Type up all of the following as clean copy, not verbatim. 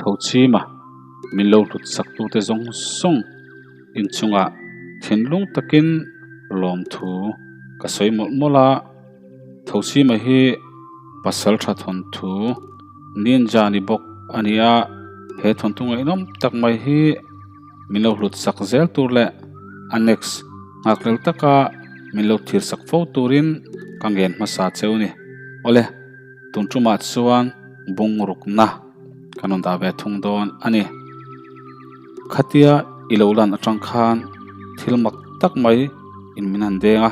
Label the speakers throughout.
Speaker 1: Tho chima min lo hlut sak tute zawng zawng inchungah thinlung takin lawmthu ka sawi mawlh mawlh a. Tho chima hi pasal tha thawnthu ninja ni bawk a ni a, he thawnthu ngaihnawm tak mai hi min lo hlut sak zel tur leh a next nghakhlel taka min lo thir sak fo turin ka ngen hmasa cheu ni. Awle, tun tumah chuan bungrukna kan rawn dah ve thung dawn a ni. Khatia i lo lan atang khan thil mak tak mai in min han deng a,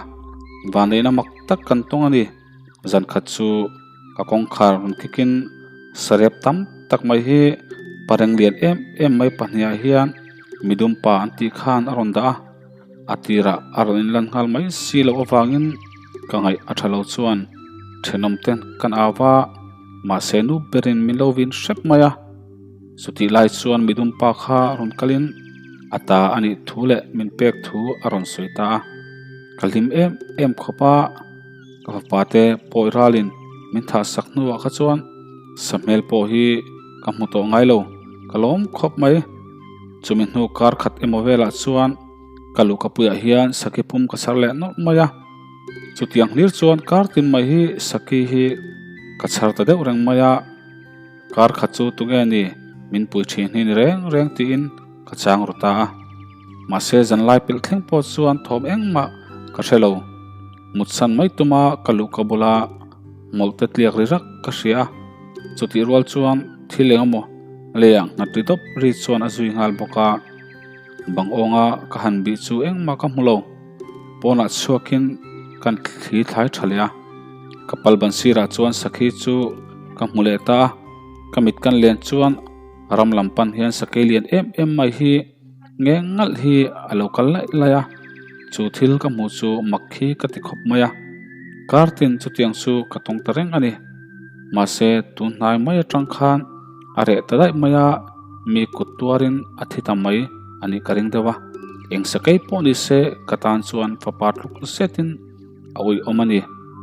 Speaker 1: vanneihna mak tak kan tawng a ni. Zan khat chu ka kawngkhar rawn kikin sarep tam tak mai hi pareng lian em em mai pahniha hian midum pa an tih khan a rawn dah a, a tirah a rawn inlan nghal mai si loh avangin ka ngaih a tha lo chuan thenawm te kan au va, mahse nu berin min lo vin hrep mai a, chutih lai chuan midum pa kha rawn kalin a ta a nih thu leh min pek thu a rawn sawi ta a, ka hlim em em khawp a. Ka fapa te pawi ralin min thah sak hnuah kha chuan sahmel pawh hi ka hmu tawh ngai lo, ka lawm khawp mai. Chumi hnu kar khat emaw velah chuan ka luhka puiah hian saki pum ka chhar leh nawlh mai a. Chutiang hlir chuan kar tin mai hi saki hi ka chhar ta deuh reng mai a. Kar khat chu tunge ni min pui thin hi ni reng reng tiin ka chang ru ta a. Mahse zanlai pilh thleng pawh chuan thawm engmah ka hre lo. Mutsan mai tuma ka luhka bula mawlhte tliak ri rak ka hria a, chutih rual chuan thil eng emaw leiah nghat ri dawp ri chuan a zui nghal bawk a. Bang awnga ka han bih chu engmah ka hmu lo. Pawnah chhuakin kan thli thlai tha leh a, ka pal ban sirah chuan sakhi chu ka hmu leh ta a, ka mit kan len chuan ram lam pan hian sakei lian em em mai hi nge ngalh hi a lo kal laih laih a, chu thil ka hmuh chu mak khi ka ti khawp mai a, kar tin chutiang chu ka tawng ta reng a ni. Mahse tun hnai mai atang khan a reh ta daih mai a, mi kut tuarin a thi ta mai a nih ka ring deuh a, eng sakei pawh ni se ka tan chuan fapa tluk zetin a uiawm a ni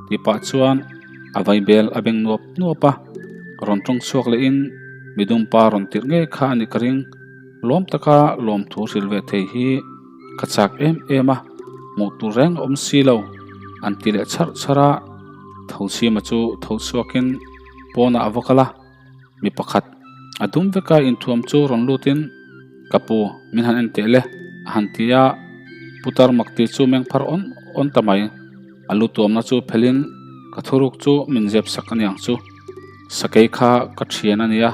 Speaker 1: tih pah chuan a vaibel a beng nuap nuap a, rawn tawng chhuak lehin midumpa rawn tirh ngei kha a nih ka ring. Lawm taka lawmthu hrilh ve thei hi ka chak em em a, hmuh tur reng a awm si lo, an ti leh chharh chharh a. Thochhima chu tho chhuakin pawnah a va kal a, mi pakhat a dum veka inthuam chu rawn lutin, Ka pu, min han en teh le, a han ti a. Putar makti chu meng phar awn awn ta mai. A lu tuamna chu phelin ka thuruk chu min zep sak a niang chu. Sakei kha ka thian a nia,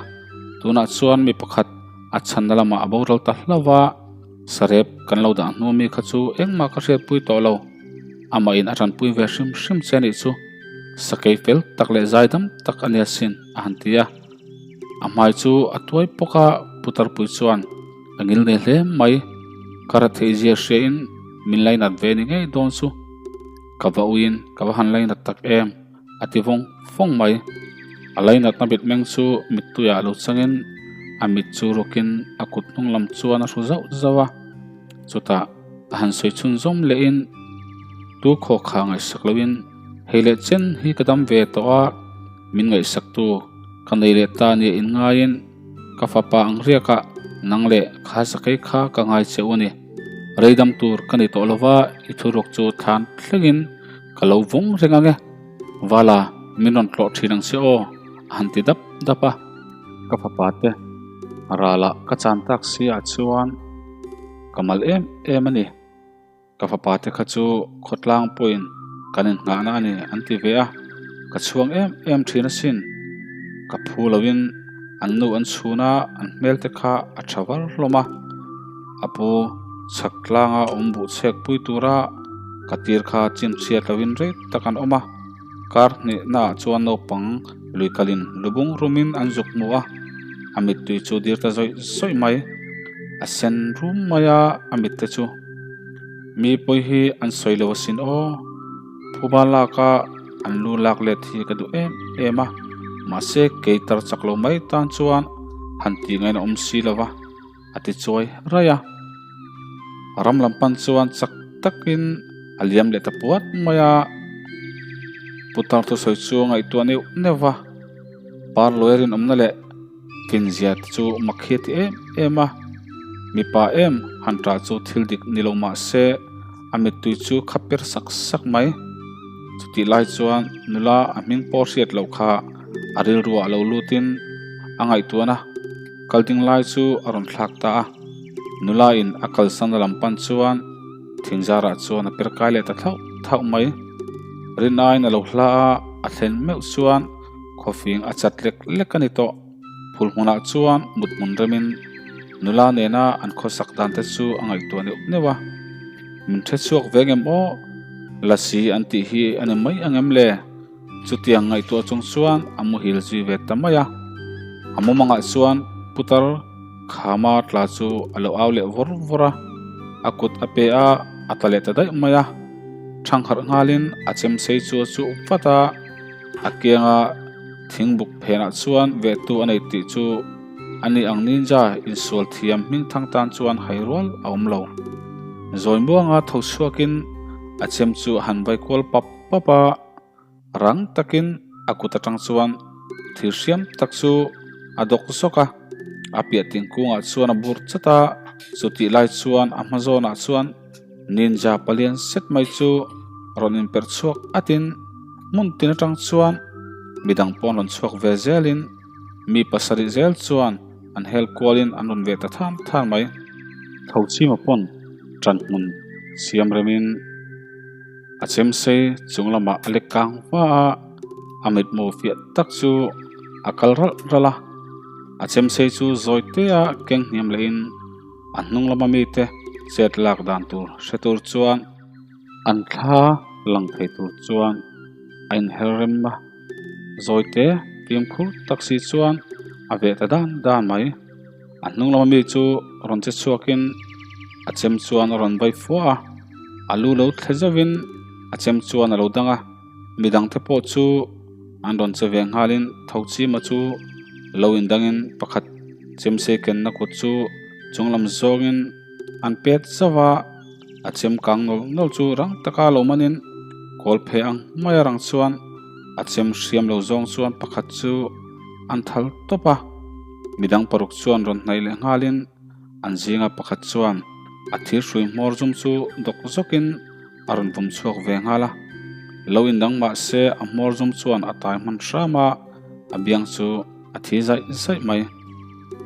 Speaker 1: tunah chuan mi pakhat a chhanna lamah a boral ta hlauh a, sarep kan lo dah hnu mi kha chu engmah ka hriatpui tawh lo. Amah in a tanpui ve hrim hrim che anih chu. Sakei fel tak leh zaidam tak a nia sin a han ti a. A hmai chu a tuai pawk a, Putarpui chuan a ngil nei hle mai. Ka ra theih zia hria in min lainat ve ni ngei dawn chu. Ka va uiin ka va han lainat tak em a ti vawng vawng mai. A lainatna mitmeng chu mittuiah lo changin a mit chu rukin a kut hnung lam chuan a hru zauh zauh a. Chutah a han sawi chhun zawm lehin tu khaw kha ngaihsak loin hei leh chen hi ka dam ve tawh a, min ngaihsaktu ka nei leh ta nia inngaiin Ka fapa ang riakah nang leh kha sakei kha ka ngai che u a ni. Reidam tur ka ni tawh lova, i thuruk chu thlan thlengin ka lo vawng reng ang e. Vala, min rawn tlawh thin ang che aw, a han ti dap dap a. Ka fapa te ralah ka chan tak si ah chuan ka mal em em a ni. Ka fapa te kha chu khawtlang pawhin kan innghahna a ni an ti ve a, ka chhuang em em thin asin. Ka phu loin an nu an chhun a, an hmel te kha a tha var hlawm a. A pu chhak tlanga awm buh chhek pui tura ka tir kha chinchhiat loin rei tak an awm a. Kar hnihnaah chuan naupang lui kalin lubung rumin an zuk hmu a, a mittui chu dir ta zawih zawih mai. A sen rum mai a, a mitte chu mi pawi hi an sawi lo asin aw. Phuba laka an lu lak let hi ka duh em em a, mahse kei tar chak lo mai tan chuan han tih ngaihna awm si lo va. A ti chuai raih a, ram lam pan chuan chak takin a liam leh ta puat mai a, Putar thusawi chu a ngaihtuah neuh neuh va, Parluai rinawmna leh. fin zia te chu mak hi a ti em em a. Mipa em han ṭah chu thil dik ni lo mah se a mittui chu kha per sak sak mai. Chutih lai chuan nula a hming pawh hriat loh kha a rilruah lo lutin a ngaihtuahna kal ding lai chu a rawn thlak ta a. Nula in a kalsan a lam pan chuan thingzarah chuan a per kai leh ta thauh thauh mai. Rinaiin a lo hla a, a thlen meuh chuan khawfing a chat lek lek a ni tawh. Phul hmunah chuan mut hmun remin nula nena an khawsak dan te chu a ngaihtuah neuh neuh a. Min hre chhuak ve ngem aw? Lasi an tih hi a ni mai ang em le? Chutiang ngaihtuah chung chuan a muhil zui ve ta mai a. A mumangah chuan putar khama tla chu a lo au leh vawr vawr a, a kut a pe a, a tla leh ta daih mai a. Thangharh nghalin a chemsei chu a chuh vat a. A kianga thingbuk phenah chuan vehtu a nei tih chu a ni ang ninja insual thiam hming thang tan chuan hai rual a awm lo. Zawi muanga tho chhuakin a chem chu a han vai kual pap pap a, rang takin a kut atang chuan thil hriam tak chu a dawk zawk a, a piah tingkungah chuan a bur chat a, chutih lai chuan a hma zawnah chuan Ninja palian set mai chu rawn inperh chhuak atin hmun tin atang chuan midang pawh an rawn chhuak ve zelin mi pasarih zel chuan an hel kualin an rawn veh ta than than mai. Thochima pawn tan hmun siam remin a chemsei chung lamah a lek kang va a, a mithmuh fiah tak chu a kal ralh ralh a, a chemsei chu zawi tea keng hniam lehin. A hnung lama mite chet lak dan tur hre tur chuan an thla lang thei tur chuan a inher rem a, zawite fimkhur tak si chuan a veh ta dan dan mai. A hnung lama mi chu rawn che chhuakin a chem chuan a rawn vai fua a, a lu lo thle zauhin a chem chuan a lo dang a, midangte pawh chu an rawn che ve nghalin Thochima chu lo indangin pakhat chemse kenna kut chu chunglam zawngin an pet zauh a, a chem kang nawlh nawlh chu rang taka lo manin kawl phe ang mai a rang chuan a chem hriam lo zawng chuan pakhat chu an thal tawp a, midang paruk chuan rawn hnaih leh nghalin an zinga pakhat chuan a thir hrui hmawr zum chu dawk zawkin a rawn vawm chhuak ve nghal a, lo indang mah se a hmawr zum chuan a tai hman hram a, a biang chu a thi zaih zaih mai.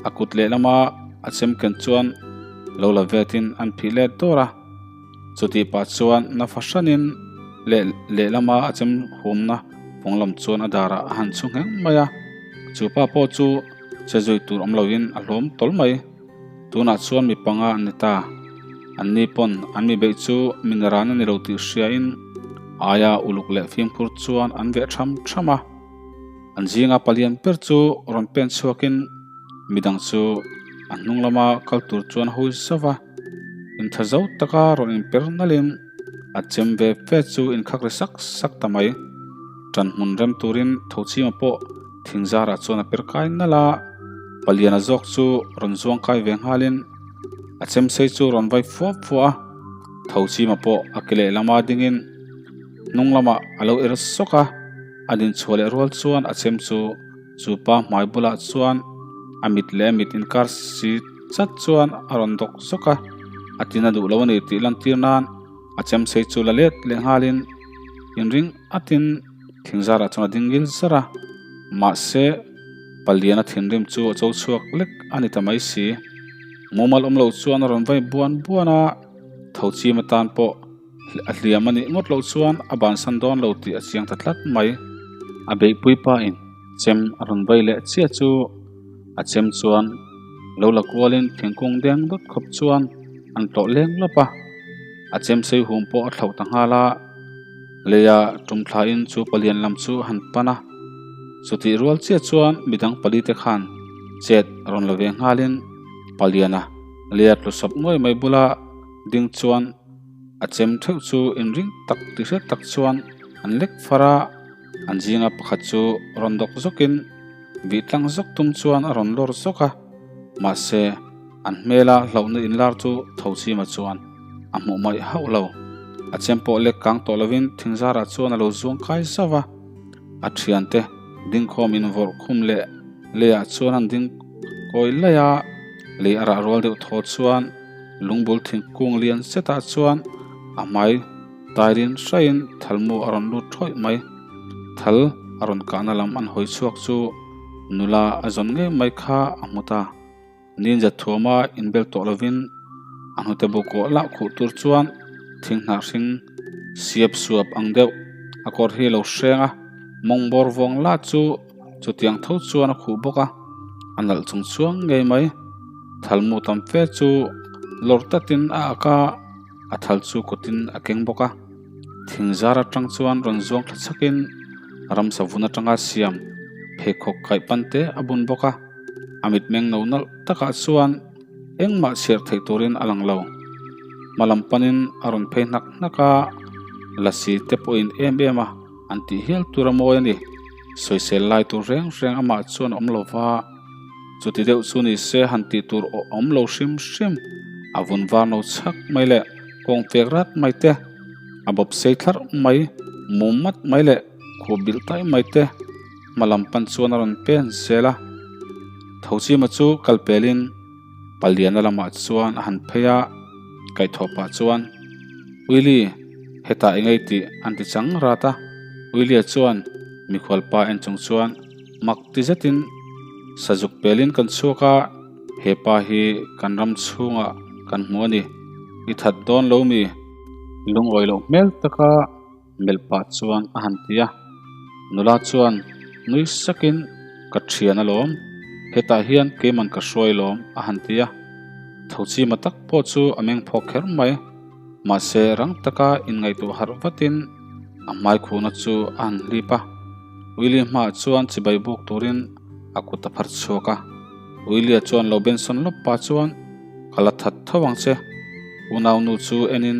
Speaker 1: A kut lehlama a chem ken chuan lo la vetin an phih let dawr a, chutih pah chuan na fahranin leh lehlama a chem humna pawng lam chuan a darah a han chhu ngheng mai a, chu pa pawh chu che zui tur awm loin a hlawm tawl mai. Tunah chuan mi panga an ni ta. Anni pawn an mi beih chu min ran a ni lo tih hriain aia uluk leh fimkhur chuan an veh tham tham a. An zinga palian ber chu rawn pen chhuakin midang chu a hnung lama kal tur chuan a hawi zauh va. Intha zo taka rawn inper nalhin a chem ve ve chu inkhak ri sak sak ta mai. Ṭan hmun rem turin Thochima pawh thingzarah chuan a per kai nalh a. Paliana zawk chu rawn zuang kai ve nghalin a chemsei chu rawn vai fuap fuah a, Thochima pawh a ke lehlam a dingin hnung lamah a lo er sawk a, a dinchhuah leh rual chuan a chem chu chu pa hmai bulah chuan a mit leh a mit inkar si chat chuan a rawn dawk zawk a, a tina duh lo a ni tih lantir nan a chemsei chu la let leh nghalin inring atin thingzarah chuan a ding ngil zar a, mahse. Paliana thinrim chu a cho chhuak lek a ni ta mai si. Mumal awm lo chuan a rawn vai buan buan a, tho chim atan pawh a hliam a nih ngawt loh chuan a bansan dawn lo tih a chiang ta tlat mai. A beihpui pa in chem a rawn vai leh chiah chu a chem chuan lo la kualin thingkung deng dawt khawp chuan an tlawh leng lawp a, a chem sei hum pawh a thlauh ta nghal a. Leia tum thlain chu palian lam chu a han pan a, chutih rual chiah chuan midang palite khan chet rawn la ve nghalin paliana leia tlu sawp nuai mai bula ding chuan a chem theuh chu inring tak tih hriat tak chuan an lek far a, an zinga pakhat chu rawn dawk zawkin vih tlang zawk tum chuan a rawn lawr zawk a, mahse an hmela hlauhna inlar chu Thochima chuan a hmuh mai hauh lo. A chem pawh lek kang tawh lovin thingzarah chuan a lo zuang kai zauh a, a thiante dingkhawm invawrh khum leh leiah chuan an ding. kawi laih a, lei a rah rual deuh thaw chuan lungbul thingkung lian zetah chuan a hmai tairin hraiin thalmu a rawn lut thawih mai. Thal a rawn kahna lam an hawi chhuak chu nula a zawn ngei mai kha a hmu ta. Ninja thuama inbel tawh lovin a hnute bu kawh lah khuh tur chuan thing hnah hring siap suap ang deuh a kawr hi a lo hreng a, mawng bawr vawng lah chu chutiang tho chuan a khuh bawk a, a nalh chung chuang ngei mai. Thalmu tam fe chu lawr tatin a ak a, a thal chu kutin a keng bawk a. Thing zar atang chuan rawn zuang thla chhakin ramsa vun atanga siam pheikhawk kaih pan te a bun bawk a. A mitmeng no nalh takah chuan engmah chhiar theih turin a lang lo. Hma lam panin a rawn phei hnak hnak a, lasi te pawhin em em a an tih hial tur a mawi a ni. Sawisel lai tur reng reng amah chuan a awm lo va, chuti deuh chu ni se han tih tur aw awm lo hrim hrim. A vun var no chhak mai leh kawng fek rat mai te, a bawp sei thlarh mai, mum mat mai leh khup bilh taih mai te, Hma lam pan chuan a rawn pen zel a, Thochima chu kal pelin Paliana lamah chuan a han phei a, kaihthawh pah chuan, Willie, hetah i ngei tih an ti chang rat a. Willie-a chuan mikhual pa en chung chuan mak ti zetin, Sazuk pelin kan chhuak a, he pa hi kan ram chhungah kan hmu a ni, i that dawn lo mi? Lungawi loh hmel taka Melh pah chuan a han ti a, nula chuan nui sakin ka thian alawm, hetah hian keiman ka hruai lawm a han ti a, Thochima tak pawh chu a meng phawk kher mai, mahse rang taka inngaihtuah harh vatin a hmai khuhna chu a han hlip a, Willie hmaah chuan chibai buk turin a kut a phar chhuak a, Willie chuan lo bensawn lawp pah chuan ka la that tho ang che, unaunu chu enin.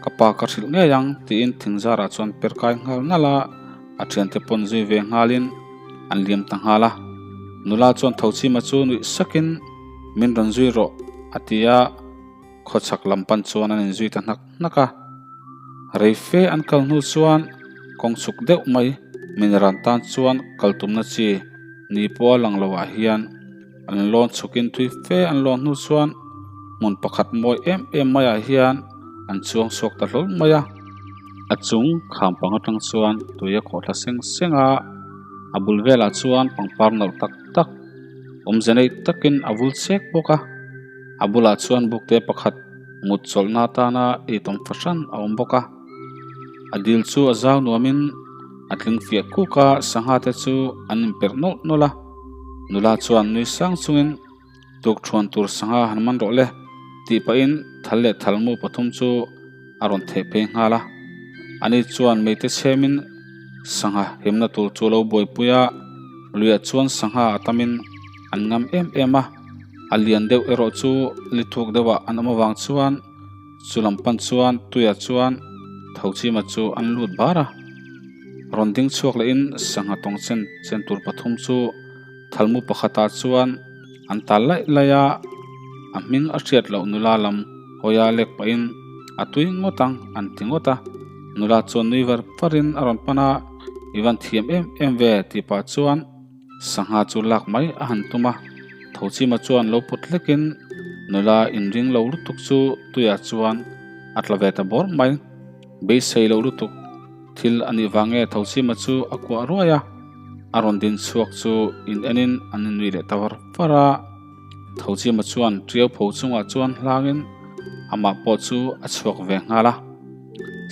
Speaker 1: Ka pa ka hrilh ngei ang tiin thingzarah chuan per kai nghal nalh a, a thiante pawn zui ve nghalin an liam ta nghal a. Nula chuan Thochima chu nuih sakin min rawn zui rawh a ti a, khawchhak lam pan chuan an inzui ta hnak hnak a. Rei fe an kal hnu chuan kawng chhuk deuh mai min ran tan chuan kal tumna chi ni pawh a lang lo ah hian An lawn chhukin tui fe an lawn hnu chuan hmun pakhat mawi em em maiah hian an chuang chhuak ta hlawl mai a. A chung kham pang atang chuan tui a khawh thla seng seng a, a bul velah chuan pangpar nalh tak tak awmze nei takin a vul chek bawk a. A bulah chuan bukte pakhat mut chawlhna atana eitawm fahran a awm bawk a. A dil chu a zau nuamin a tling fiah kuk a, sangha te chu an inperh nawlh nawlh a. Nula chuan nui sang chungin tuk thuan tur sangha han man rawh le tih pahin thal leh thalmu pathum chu a rawn theh phei nghal a. Ani chuan meite chhemin sangha himna tur chu a lo buaipui a, luiah chuan sangha a tamin an ngam em em a, a lian deuh erawh chu lithuk deuhah an awm avang chuan Chu lam pan chuan tuiah chuan Thochima chu an lut bar a, rawn ding chhuak lehin sangha tawng chen chen tur pathum chu thalmu pakhatah chuan an tal laih laih a, a hming a hriat loh nula lam hawia lek pahin a tui ngawt ang an ti ngawt a, nula chuan nui var varin a rawn pan a, I van thiam em em ve tih pah chuan Sangha chu lak mai a han tum a, Thochima chuan lo put hlekin nula inring lo lutuk chu tuiah chuan a tla ve ta bawr mai. Beisei loh lutuk thil a nih vang nge Thochima chu a kuah ruai a, a rawn din chhuak chu in enin an inui leh ta var var a. Thochima chuan ṭiau pho chungah chuan hlangin amah pawh chu a chhuak ve nghal a.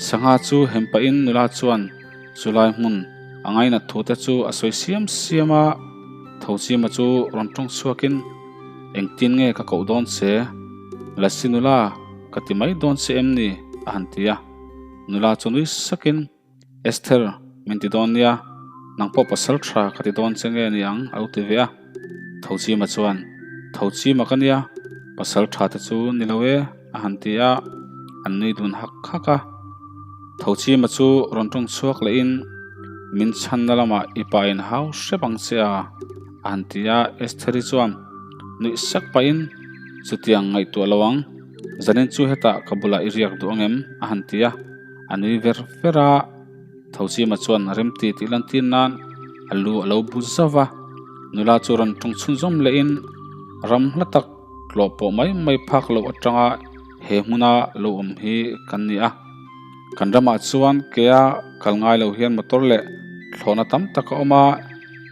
Speaker 1: Sangha chu hem pahin nula chuan Chulai hmun a ngainat thu te chu a sawi siam siam a, Thochima chu rawn tawng chhuakin, Engtin nge ka koh dawn che? Lasi nula, ka ti mai dawn che em ni? a han ti a. Nula chu nui sakin, Esther, min ti dawn nia, nang pawh pasal tha ka ti dawn che nge ni ang? a lo ti ve a. Thochima chuan, Thochima ka nia, pasal tha te chu ni lo e. A han ti a, an nui dun hak hak a. Thochima chu rawn tawng chhuak lehin, Min chhanna lamah i pa in hau hrep ang che a, a han ti a. Estheri chuan nuih sak pahin, Chutiang ngaihtuah lo ang, zanin chu hetah ka bulah i riak duh angem? a han ti a, a nui ver ver a. Thochima chuan remti tih lantir nan a lu a lo bu zauh va. Nula chu rawn tawng chhunzawm lehin. Ram hla tak tlawh pawh mai mai phak loh atanga he hmuna lo awm hi kan ni a. Kan ramah chuan kea kal ngai lo hian motor leh thlawhna tam tak a awm a,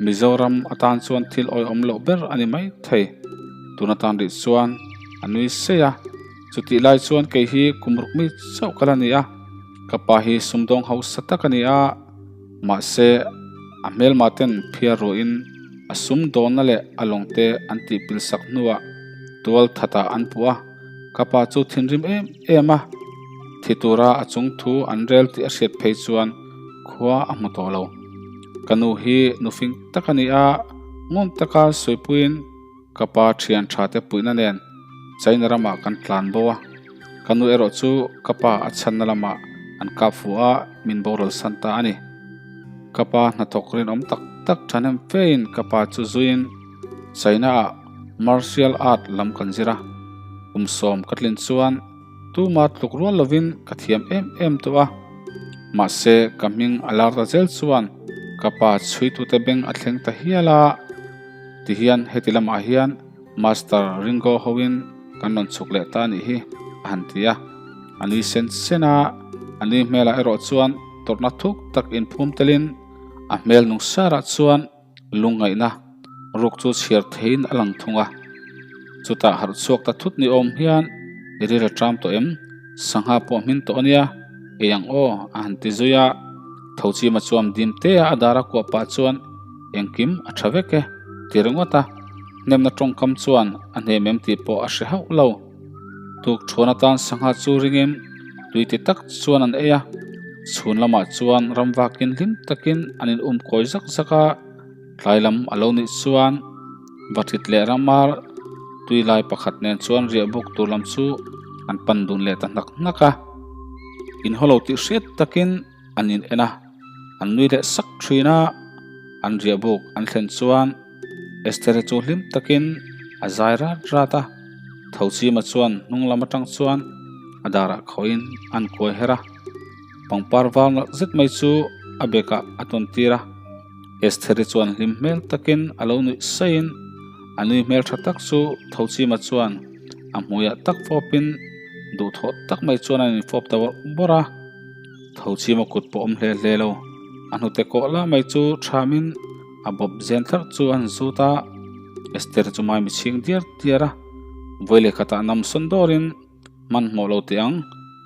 Speaker 1: Mizoram atan chuan thil awihawm loh ber a ni mai thei. Tun atan rih chuan a nui sei a, chutih lai chuan kei hi kum ruk mi chauh ka la ni a, ka pa hi sumdawng hausa tak a ni a, mahse a hmelma ten phiar ruahin a sumdawnna leh a lawng te an tih pil sak hnuah tual thatah an puh a, ka pa chu thinrim em em a, thi tura a chung thu an rel tih a hriat phei chuan khua a hmu tawh lo. Ka nu hi nufing tak a ni a, ngun taka sawipuiin ka pa thian tha te puihna nen China ramah kan tlan bo a, ka nu erawh chu ka pa a chhanna lamah an kap fuh a, min boral san ta a ni. Ka pa hnathawk rinawm tak tak thahnem fein ka pa chu zuiin China ah martial art lam kan zir a, kum sawm ka tlin chuan tuma tluk rual lovin ka thiam em em tawh a, mahse ka hming a lar ta zel chuan ka pa chhuitute beng a thleng ta hial a. Tihian heti lamah hian Master Ringo hoin kan rawn chhuk leh ta a nih hi a han ti a. A nui sen sen a, a nui hmelah erawh chuan tawrhna thuk tak inphum telin a hmel nung sarah chuan lungngaihna ruk chu chhiar theiin a lang thung a. Chutah harh chhuak ta thut ni awm hian i ril a ṭam tawh em? Sangha pawh hmin tawh a nia, ei ang aw a han ti zui a. Thochima chuan dim tea a dar a kuah pah chuan engkim a tha vek e ti ringawt a, hnemna tawngkam chuan a hnem em tih pawh a hre hauh lo. Tuk thuan atan sangha chu ringin tui ti tak chuan an ei a, chhun lamah chuan ram vakin hlim takin an in um kawi zak zak a, tlai lam a lo nih chuan Vathit leh ramar tui lai pakhat nen chuan riah buk tur lam chu an pan dun leh ta hnak hnak a, inhaw lo tih hriat takin an in en a, an nui leh sak thin a, an riah buk an thlen chuan Esther-i chu hlim takin a zai rat rat a, Thochima chuan hnung lam atang chuan a darah khawhin an kuai her a, pangpar var nalh zet mai chu a bekah a tawn tir a, Esther-i chuan hlim hmel takin a lo nuih saiin a nui hmel tha tak chu Thochima chuan a hmuiah tak fawpin duhthawh tak mai chuan an infawp ta bawrh bawrh a. Thochima kut pawh awm hle hle lo. A hnute kawh la mai chu thamin a bawp zen thlarh chu a han zut a, Esther chu mai michhing diar diar a, vawi leh khatah nam sawn dawrin hmanhmawh lo teh ang,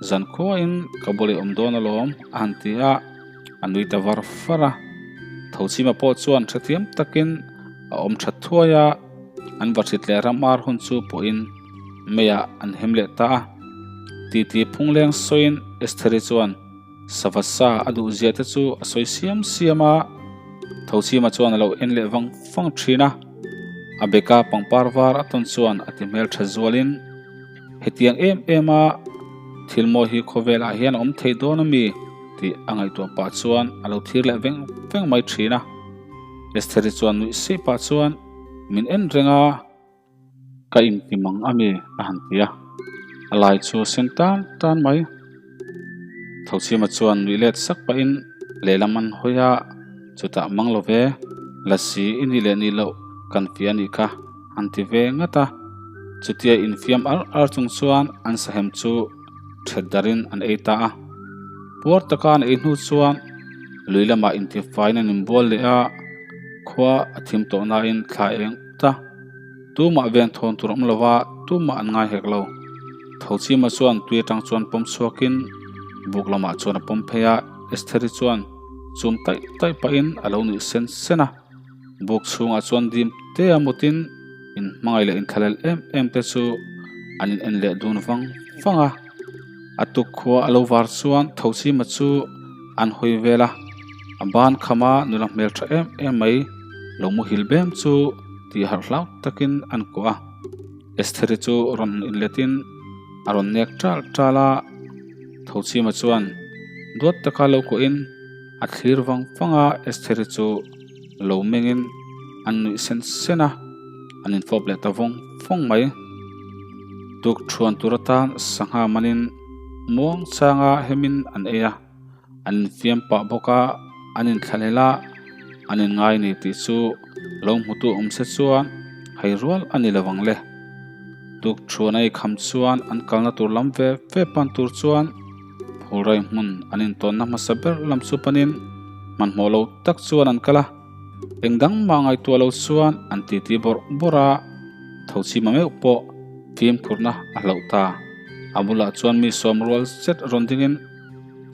Speaker 1: zan khuain ka bula i awm dawn alawm a han ti a, a nui ta var var a. Thochima pawh chuan hrethiam takin a awm that thuai a, an va hrit leh ram ar hun chu pawhin meiah an hem leh ta a. Titi phungleng sawiin Estheri chuan sava sa a duh zia te chu a sawi siam siam a, Thochima chuan a lo en leh vang vang thin a. A beka pangpar var a tawn chuan a ti hmel tha zualin, Hetiang em em a thil mawi hi khawvelah hian a awm thei dawn a mi? tih a ngaihtuah pah chuan a lo thir leh veng veng mai thin a. Estheri chuan nuih sih pah chuan min en reng a. Ka inti mang a mi a han ti a, a lai chu a sen tan tan mai. Thochima chuan nuih let sak pahin lehlam an hawi a, chutah mang lo ve, Lasi i nih leh nih loh kan fiah a nih kha an ti ve ngat a. Chutia infiam ar ar chung chuan an sahem chu that darin an ei ta a. Puar taka an ei hnu chuan lui lamah intifaiin an inbual leh a, khua a thim tawh nain thla eng ta. Tumah veng thawn tur awm lova tumah an ngai hek lo. Thochima chuan tui atang chuan pawm chhuakin buk lamah chuan a pawm phei a, Estheri chuan chum taih taih pahin a lo nuih sen sen a. Buk chhungah chuan dim te a mutin in hmangaih leh inthlahlel em em te chu an in en leh dun vang vang a. A tuk khua a lo var chuan Thochima chu an hawi vel a, a ban khama nula hmel tha em em mai lo muhil bem chu tih harh hlau takin an kuah a. Estheri chu rawn inletin a rawn nek tal tal a, Thochima chuan duat taka lo kuahin a thlir vang vang a, Estheri chu lo mengin an nuih sen sen a, an infawp leh ta vawng vawng mai. Tuk thuan tur atan sangha manin muang changa hemin an ei a, an infiam pah bawk a, an inthlahlel a, an inngai ni tih chu lo hmutu awm se chuan Hai rual a ni lo ang le. Tuk thuan a i kham chuan an kalna tur lam ve ve pan tur chuan phulrai hmun an intawnna hmasa ber lam chu panin hmanhmawh lo tak chuan an kal a. Eng dang mah ngaihtuah lo chuan an titi bawrh bawrh a, Thochima meuh pawh fimkhurna a hlauh ta. A bulah chuan mi sawm rual zet rawn dingin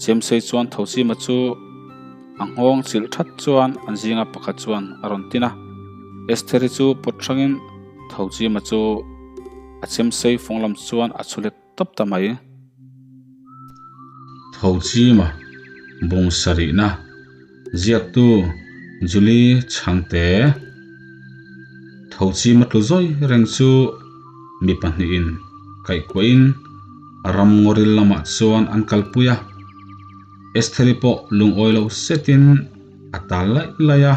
Speaker 1: Chemsei chuan Thochima chu a nghawng chilh that chuan an zinga pakhat chuan a rawn tin a. Estheri chu pawt hrangin Thochima chu a chemsei fawng lam chuan a chhu let tawp ta mai. Thochima bung sarihna ziaktu Julie Chhangte Thochima tlu zawi reng chu mi pahnihin kaihkuahin ram ngawril lamah chuan an kalpui a. Estheri pawh lungawi lo setin a tal laih laih a,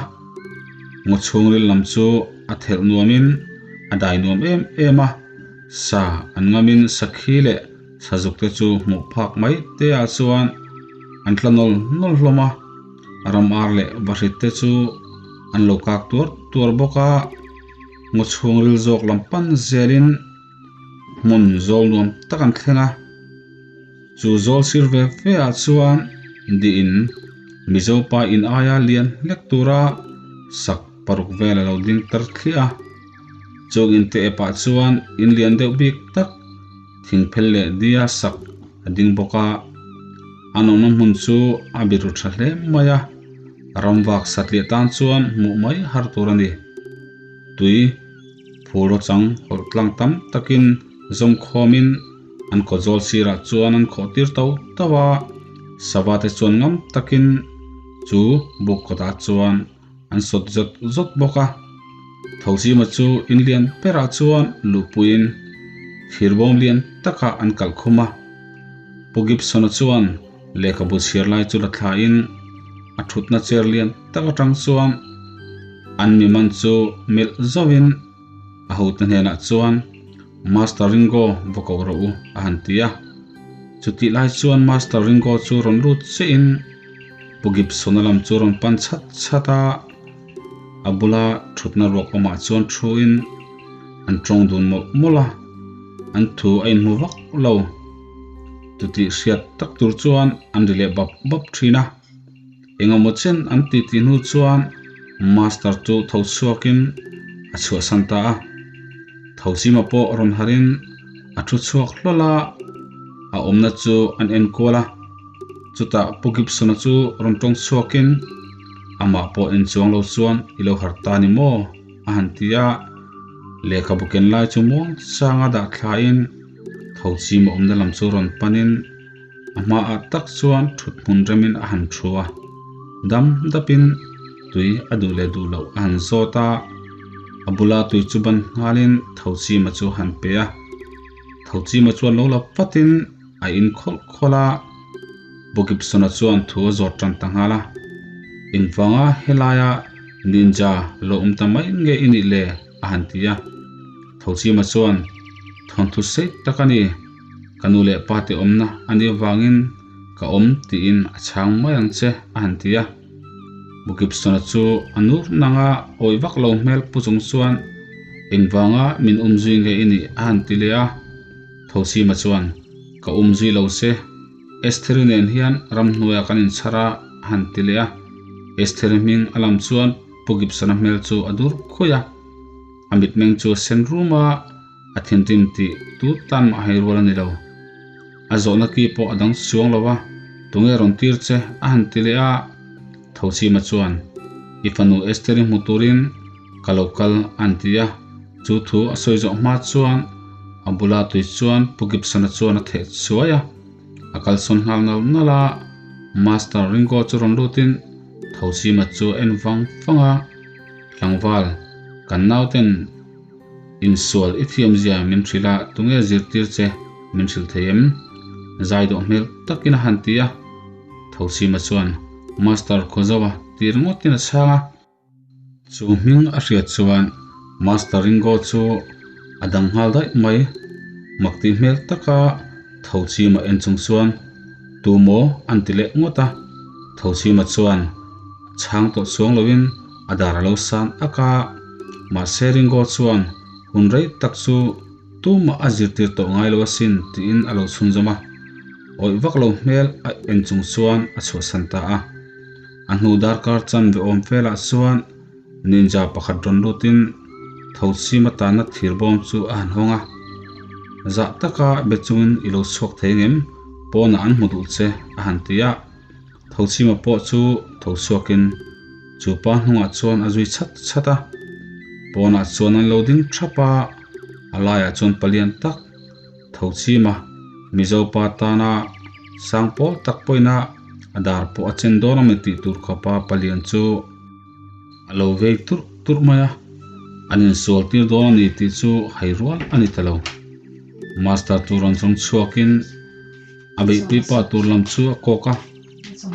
Speaker 1: ngaw chhungril lam chu a thelh nuamin a dai nuam em em a, sa an ngamin sakhi leh sazuk te chu hmuh phak mai te ah chuan an tla nawl nawl hlawm a, ram ar leh vahrit te chu an lo kak tuar tuar bawk a, ngaw chhungril zawk lam pan zelin hmun zawl nuam tak an thleng a. Chu zawl sir ve ve ah chuan diin Mizo pa in aia lian hlek tura sak paruk vel a lo ding tar thliah a. Chung inte epah chuan in lian deuh bik tak thingphel leh dia sak a ding bawk a. An awmna hmun chu a biru tha hle mai a, ramvak satliah tan chuan hmuh mai har tur a ni. Tui phur chang hawlh tlang tam takin zawm khawmin an kaw zawl sirah chuan an khawh tir to to a, sava te chuan ngam takin chu buk kawtah chuan an sawt zawt zawt bawk a. Thozima chu in lian berah chuan luhpuiin thirbawm lian takah an kalh khum a. Pu Gibson-a chuan lehkhabu chhiar lai chu la thlain a thutna chair lian tak atang chuan an mi man chu melh zauhin a hote hnenah chuan Master Ringo va koh rawh u a han ti a. Chutih lai chuan Master Ringo chu rawn lut chiahin Pu Gibson-a lam chu rawn pan chhat chhat a, a bula thutna ruak awmah chuan thuin an tawng dun mawlh mawlh a, an thu a inhmu vak lo. Chutih hriat tak tur chuan an ri leh bap bap thin a. Engemaw chen an ti tih hnu chuan Master chu tho chhuakin a chhuahsan ta a. Thozima pawh rawn harin a thu chhuak hlawl a, a awmna chu an enkual a. Chutah Pu Gibson-a chu rawn tawng chhuakin amah pawh en chuang lo chuan i lo harh ta ni maw? a han ti a. Lehkhabu ken lai chu muang changa dah thlain Thozima awmna lam chu rawn panin A hmaah tak chuan thut hmun remin a han thu a, dam dapin tui a duh leh duh loh a han zawt a, a bula tui chu ban nghalin Thochima chu a han pe a, Thochima chuan lo la vatin a in khawlh khawlh a, Pu Gibson-a chuan thu a zawt tan ta nghal a, Engvanga helaia ninja lo awm ta mai nge i nih le? a han ti a, Thochima chuan thawnthu sei tak a ni. Ka nu leh pa te awmna a nih avangin ka awm tiin a chhang mai ang che a han ti a. Bu Gibson-a chu a nur nang a, awih vak lo hmel pu chung chuan engvanga min um zui nge i nih a han ti leh a. Thosima chuan ka um zui lo che, Estheri nen hian ramhnuaiah kan inchhar a a han ti leh a. Estheri hming a lam chuan Pu Gibson-a hmel chu a dur khuih a, a mitmeng chu a sen rum a. A thinrim tih tu tan mah hei rual a ni lo. A zawhna ki pawh a dang chuang lo a, tunge rawn tir che a han ti leh a. Thochima chuan, I fanu Estheri hmu turin ka lo kal a han ti a. Chu thu a sawi zawh hma chuan a bula tui chuan Pu Gibson-a chuan a theh chuai a. A kalsawn nghal nal nal a, Master Ringo chu rawn lutin Thochima chu a en vang vang a, Tlangval, kan nauten Insual i thiamzia min hrilh a, tunge zirtir che min hrilh thei em? Zai dawh hmel takin a han ti a. Thosima chuan Master Khawzawa ti ringawtin a chhang a. Chu hming a hriat chuan Master Ringo chu a dang nghal daih mai. Mak tih hmel taka Thosima en chung chuan Tu maw an ti leh ngawt a. Thosima chuan chhang tawh chuang loin a dar a lo san ak a. Mahse Ringo chuan hun rei tak chu tumah a zirtir tawh ngai lo asin tiin a lo chhunzawm a. Awih vak lo hmel a en chung chuan a chhuahsan ta a. A hnu darkar chanve awm velah chuan ninja pakhat rawn lutin thochim atana thir bawm chu a han hawng a. Zah taka be chungin i lo chhuak thei ngem? Pawnah an hmu duh che a han ti a. Thochima pawh chu tho chhuakin chu pa hnungah chuan a zui chhat chhat a. Pawnah chuan an lo ding thap a, a laiah chuan palian tak Thochima Mizo pa tana sang pawl tak pawhin a a dar pawh a chen dawn a mi tih tur khawpa palian chu a lo vei turh turh mai a, an insual tir dawn a ni tih chu hai rual a ni ta lo. Master chu rawn zawng chhuakin a beihpui pa tur lam chu a kawk a,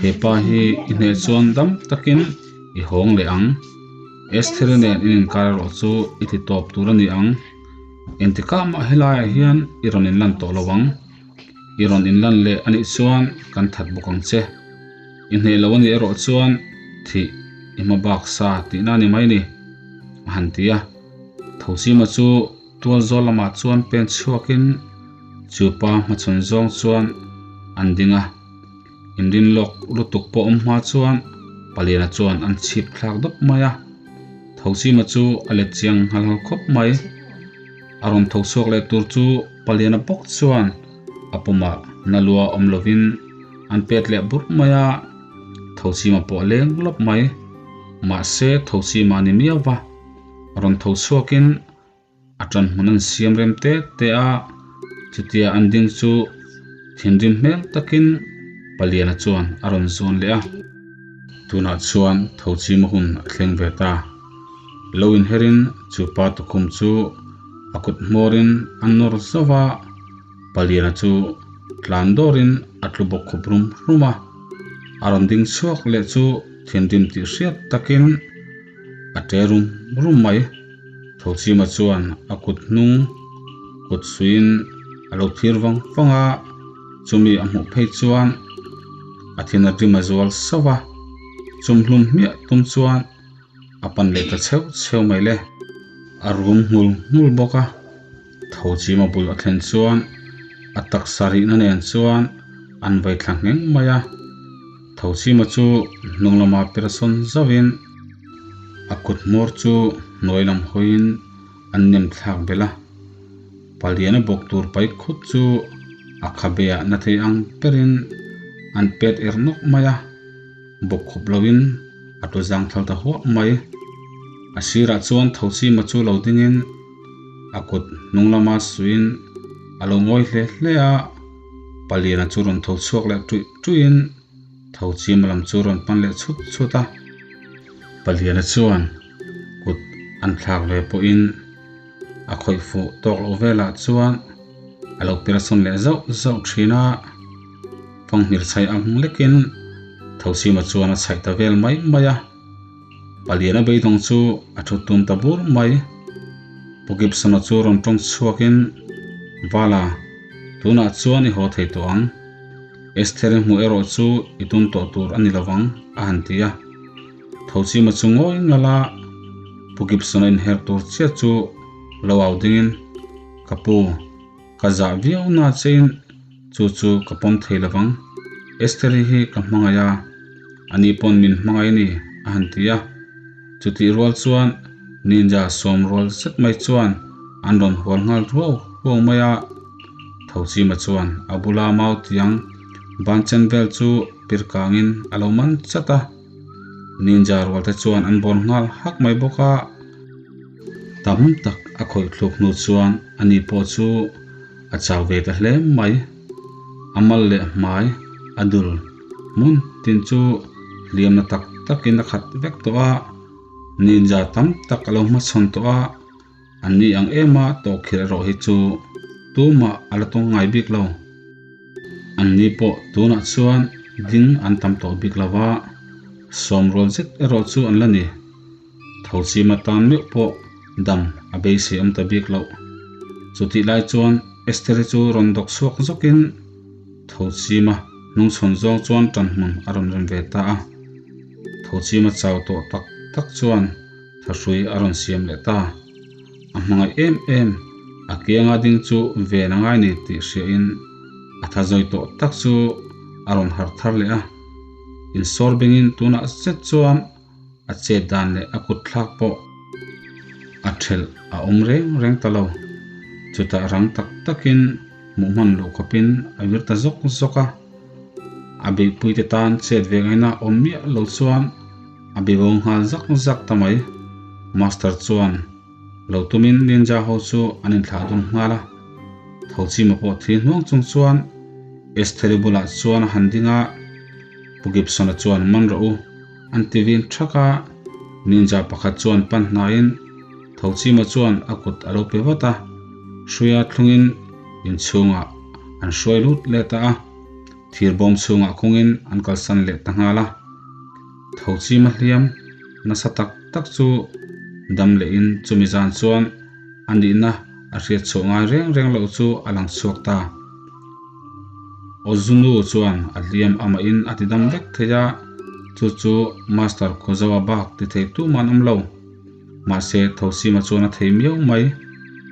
Speaker 1: he pa hi i hneh chuan dam takin i hawng leh ang, Estheri nen in inkar erawh chu i ti tawp tur a ni ang, engtikah mah helaiah hian i rawn inlan tawh lo ang, i rawn inlan leh a nih chuan kan that bawk ang che, i hneh lo a nih erawh chuan thih i hma bak sa tihna a ni mai ni a han ti a, Thosima chu. Tualzawl lamah chuan pen chhuakin chu pa hmachhawn zawng chuan an ding a, inrin lawk lutuk pawh awm hma chuan paliana chuan an chhip thlak dawp mai a, Thochima chu a let chiang nghal nghal khawp mai. A rawn tho chhuak leh tur chu paliana bawk chuan a pumah na lua awm lovin an pet leh burh mai a, Thochima pawh a leng lawp mai. Mahse Thochima ni miau va, rawn tho chhuakin A tan hmun an siam rem te te a, chutia an ding chu thinrim hmel takin Paliana chuan a rawn zawn leh a. Tunah chuan Thochima hun a thleng ve ta. Lo inherin chu pa tukhum chu a kut hmawrin a nawr zauh a, Paliana chu tlan dawrin a tlu bawk khup rum rum a. A rawn ding chhuak leh chu thinrim tih hriat takin a ṭe rum rum mai. Thochima chuan a kut hnung kut suiin a lo thlir vang vang a, chumi a hmuh phei chuan a thin a rim a zual sauh a, chumhlum hmiah tum chuan a pan leh ta chheuh chheuh mai le. A rum nghul nghul bawk a, Thochima bul a thlen chuan a taksa rihna nen chuan an vai thla ngheng mai a. Thochima chu hnung lama per sawn zauhin a kut hmawr chu hnuai lam hawiin an nem thlak belh a, paliana bawk tur pai khut chu a khabe ah na thei ang berin an pet er nawk mai a, bawk khup loin a tlu zang thal ta huah mai. A sirah chuan Thochima chu lo dingin a kut hnung lama suiin a lo ngawi hle hle a. Paliana chu rawn tho chhuak leh tuih tuihin tho chima lam chu rawn pan leh chhut chhut a. Paliana chuan kut an thlak ve pawhin a khawih fuh tawk loh velah chuan a lo pirasawn leh zauh zauh thin a. Fanghmir chhaih ang lekin tho chima chuan a chhaih ta vel mai mai a. Paliana beidawng chu a thu tum ta bur mai. Pu Gibson-a chu rawn tawng chhuakin, Vala, tunah chuan i haw thei tawh ang. Esther-i hmuh erawh chu i tum tawh tur a ni lo vang, a han ti a. Thochima chu ngawi ngal a, Pu Gibson-a inher tur chiah chu lo au dingin, Ka pu, Ka zah viau na chein chu chu ka pawm thei lo vang. Estheri hi ka hmangaih a, ani pawn min hmangaih a ni, a han ti a. Chutih rual chuan ninja sawm rual zet mai chuan an rawn hual nghal ruau ruau mai a. Thochima chuan a bula mau tiang ban chen vel chu pir kangin a lo man chat a. Ninja rual te chuan an bawn nghal hak mai bawk a. Tam tak a khawih thluk hnu chuan ani pawh chu a chau ve ta hle mai. A mal leh hmai a dul hmun tin chu hliamna tak takin a khat vek tawh a, ninja tam tak a lo hmachhawn tawh a, an ni ang em a tawhkhirh erawh hi chu tumah a la tawng ngai bik lo. An ni pawh tunah chuan ding an tam tawh bik lo va, sawmrual zet erawh chu an la ni. Thochima tan meuh pawh dam a beisei awm ta bik loh. Chutih lai chuan Estheri chu rawn dawk chhuak zawkin Thochima hnungchhawn zawng chuan ṭanhmun a rawn rem ve ta a. Thochima chau tawh tak tak chuan. Thahrui a rawn siam leh ta. A hmangaih em em, a kianga ding chu ven a ngai ni tih hriain a tha zawi tawh tak chu a rawn harh thar leh a. Insawr bingin tunah zet chuan a chet dan leh a kut thlak pawh a thelh a awm reng reng ta lo. Chutah rang tak takin hmuh hman loh khawpin a vir ta zawk zawk a. A beihpuite tan chet ve ngaihna awm miah lo chuan a be bo nghal zak zak ta mai. Master chuan lo tumin ninja ho chu an inthlah dun nghal a. Thochima pawh thi hnuang chung chuan Estheri bulah chuan a han ding a, Pu Gibson-a chuan man rawh u an ti vin thak a. Ninja pakhat chuan pan hnaiin Thochima chuan a kut a lo pe vat a, hruia thlungin inchhungah an hruai lut leh ta a. Thir bawm chhungah khungin an kalsan leh ta nghal a. Thochima hliam nasa tak tak chu dam lehin chumi zan chuan a nihna a hriat chhuah ngai reng reng loh chu a lang chhuak ta. Ozunu chuan a hliam amahin a ti dam vek thei a, chu chu Master Khuazawa bak ti thei tumah an awm lo. Mahse Thosima chuan a thei miau mai.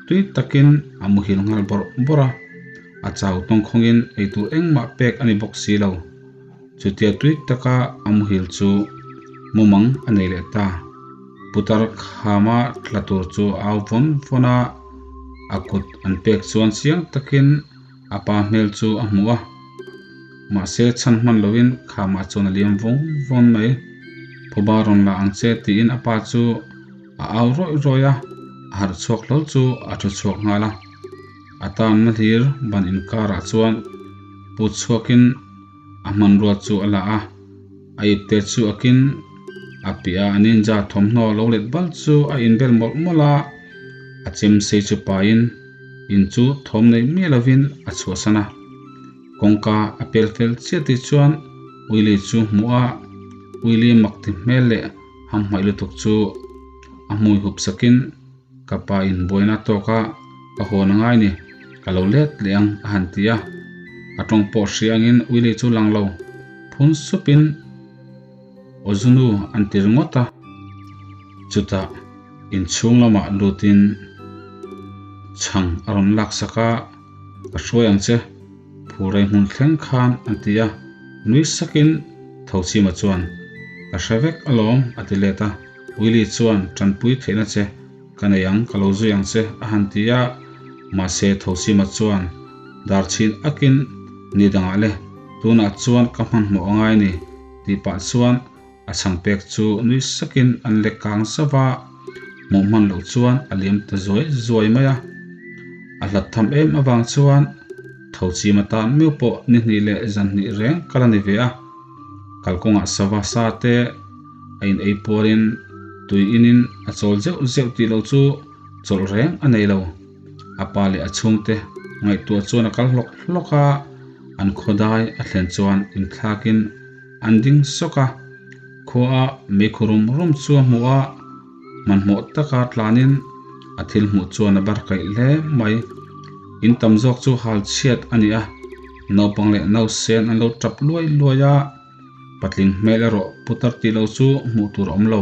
Speaker 1: Tui takin a muhil nghal bawrh bawrh a, a chau tawngkhawngin eitur engmah pek a ni bawk si lo. Chutia tui taka a muhil chu mumang a nei leh ta. Putar khama tla tur chu a au vawn vawn a, a kut an pek chuan chiang takin a pa hmel chu a hmu a. Mahse chhan hman loin khamah chuan a liam vawng vawn mai. Phuba rawn la ang che tiin a pa chu a au rawih rawih a, a harh chhuak hlawl chu a thu chhuak nghal a. A tanna hlir ban inkarah chuan put chhuakin a hmanrua chu a la a, a ipte chu a kin a piah a ninja thawmhnaw lo let bal chu a inbel mawlh mawlh a, a chem sei chu pahin in chu thawm nei miah lovin a chhuahsan a. Kawngka a pel fel chiah tih chuan Willie chu hmuh a, Willie mak ti hmel leh hamhmaih lutuk chu a hmui hup sakin Ka pa in buaina tawk a, ka hawn a ngai ni, ka lo let leh ang a han ti a. A tawng pawh hria angin Willie chu lang lo, phun supin Ozunu an ti ringawt a. Chutah inchhung lamah lutin chhang a rawn laksak a, Ka hruai ang che, phurei hmun thleng khan an ti a, nui sakin Thochima chuan, Ka hre vek alawm a ti let a. Willie chuan tanpui theihna che ka nei ang, ka lo zui ang che a han ti a, mahse Thosima chuan dar chhin akin ni dangah le, tunah chuan ka hmanhmawh a ngai ni tih pah chuan a chhang pek chu nui sakin an lek kang zauh a, hmuh hman loh chuan a liam ta zuai zuai mai a. A hlat tham em avang chuan Thochima tan miu pawh ni hnih leh zan hnih reng kal a ni ve a, kalkawngah sava sa te, A in ei puarin tui inin a chawl zeuh zeuh tih loh chu chawlh reng a nei lo. A pa leh a chhungte ngaihtuah chuan a kal hlawk hlawk a, an khawdai a thlen chuan inthlakin an ding sawk a. Khua meikhu rum rum chu a hmu a, hmanhmawh taka tlanin a thil hmuh chuan a bar kaih hle mai. In tam zawk chu hal chhiat a ni a, naupang leh nausen an lo tap luai luai a. Patling hmel erawh putar tih loh chu hmuh tur a awm lo.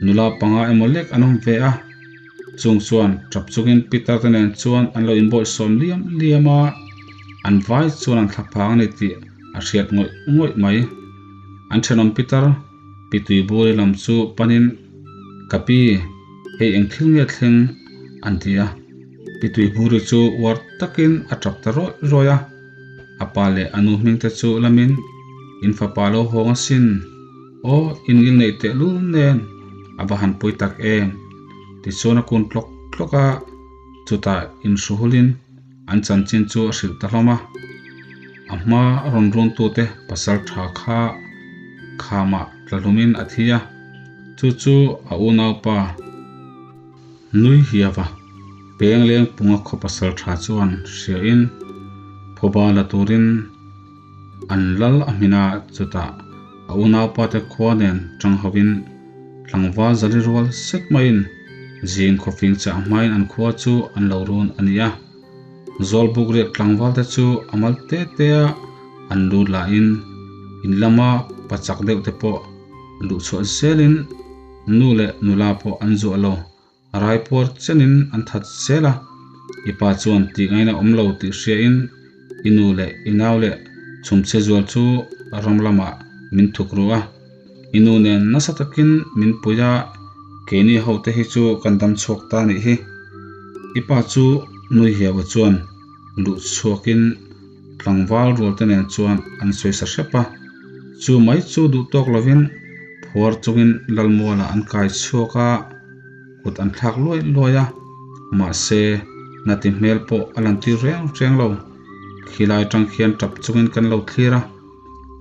Speaker 1: Nula panga emaw lek an awm ve a, chung chuan tap chungin Peter te nen chuan an lo inbawihsawm liam liam a, an vai chuan an thla phang a ni tih a hriat ngawih ngawih mai. An thenawm Peter pi Tuiburi lam chu panin, Ka pi, hei eng thil nge thleng? an ti a. Pi Tuiburi chu uar takin a tap ta rawih rawih a. A pa leh a nu hming te chu lamin in fapa lo hawng asin. Aw, in ngil neih teh lul nen a va han pui tak em? Tichuan a kun tlawk tlawk a, chutah inhruhulin an chanchin chu a hrilh ta hlawm a. A hma rawn runtute pasal tha kha khamah tla hlumin a thi a, chu chu a unaupa. Nui hiava peng leng punga khaw pasal tha chuan hriain phuba la turin an lal a hmin a, chutah a unaupa te khua nen tang hovin tlangval zali rual sek maiin zing khawfing chah hmain an khua chu an lo run a ni a. Zawlbuk riak tlangval te chu a mal te te a an lut lahin in lama pachak deuh te pawh luhchhuah zelin. Nu leh nula pawh an zuah lo, raipuar chenin an that zel a. I pa chuan tih ngaina awm lo tih hriain i nu leh i nau leh chhumchhe zual chu ram lamah min thuk ru a. I nu nen nasa takin min pui a, keini hote hi chu kan dam chhuak ta nih hi. I pa chu nui hiau chuan luh chhuakin tlangval rual te nen chuan an sawi sa hrep a, chu mai chu duh tawk lovin phuar chungin Lalmuala an kai chhuak a, kut an thlak luai luai a, mahse nati hmel pawh a lan tir reng reng lo. Khilai atang khian tap chungin kan lo thlir a,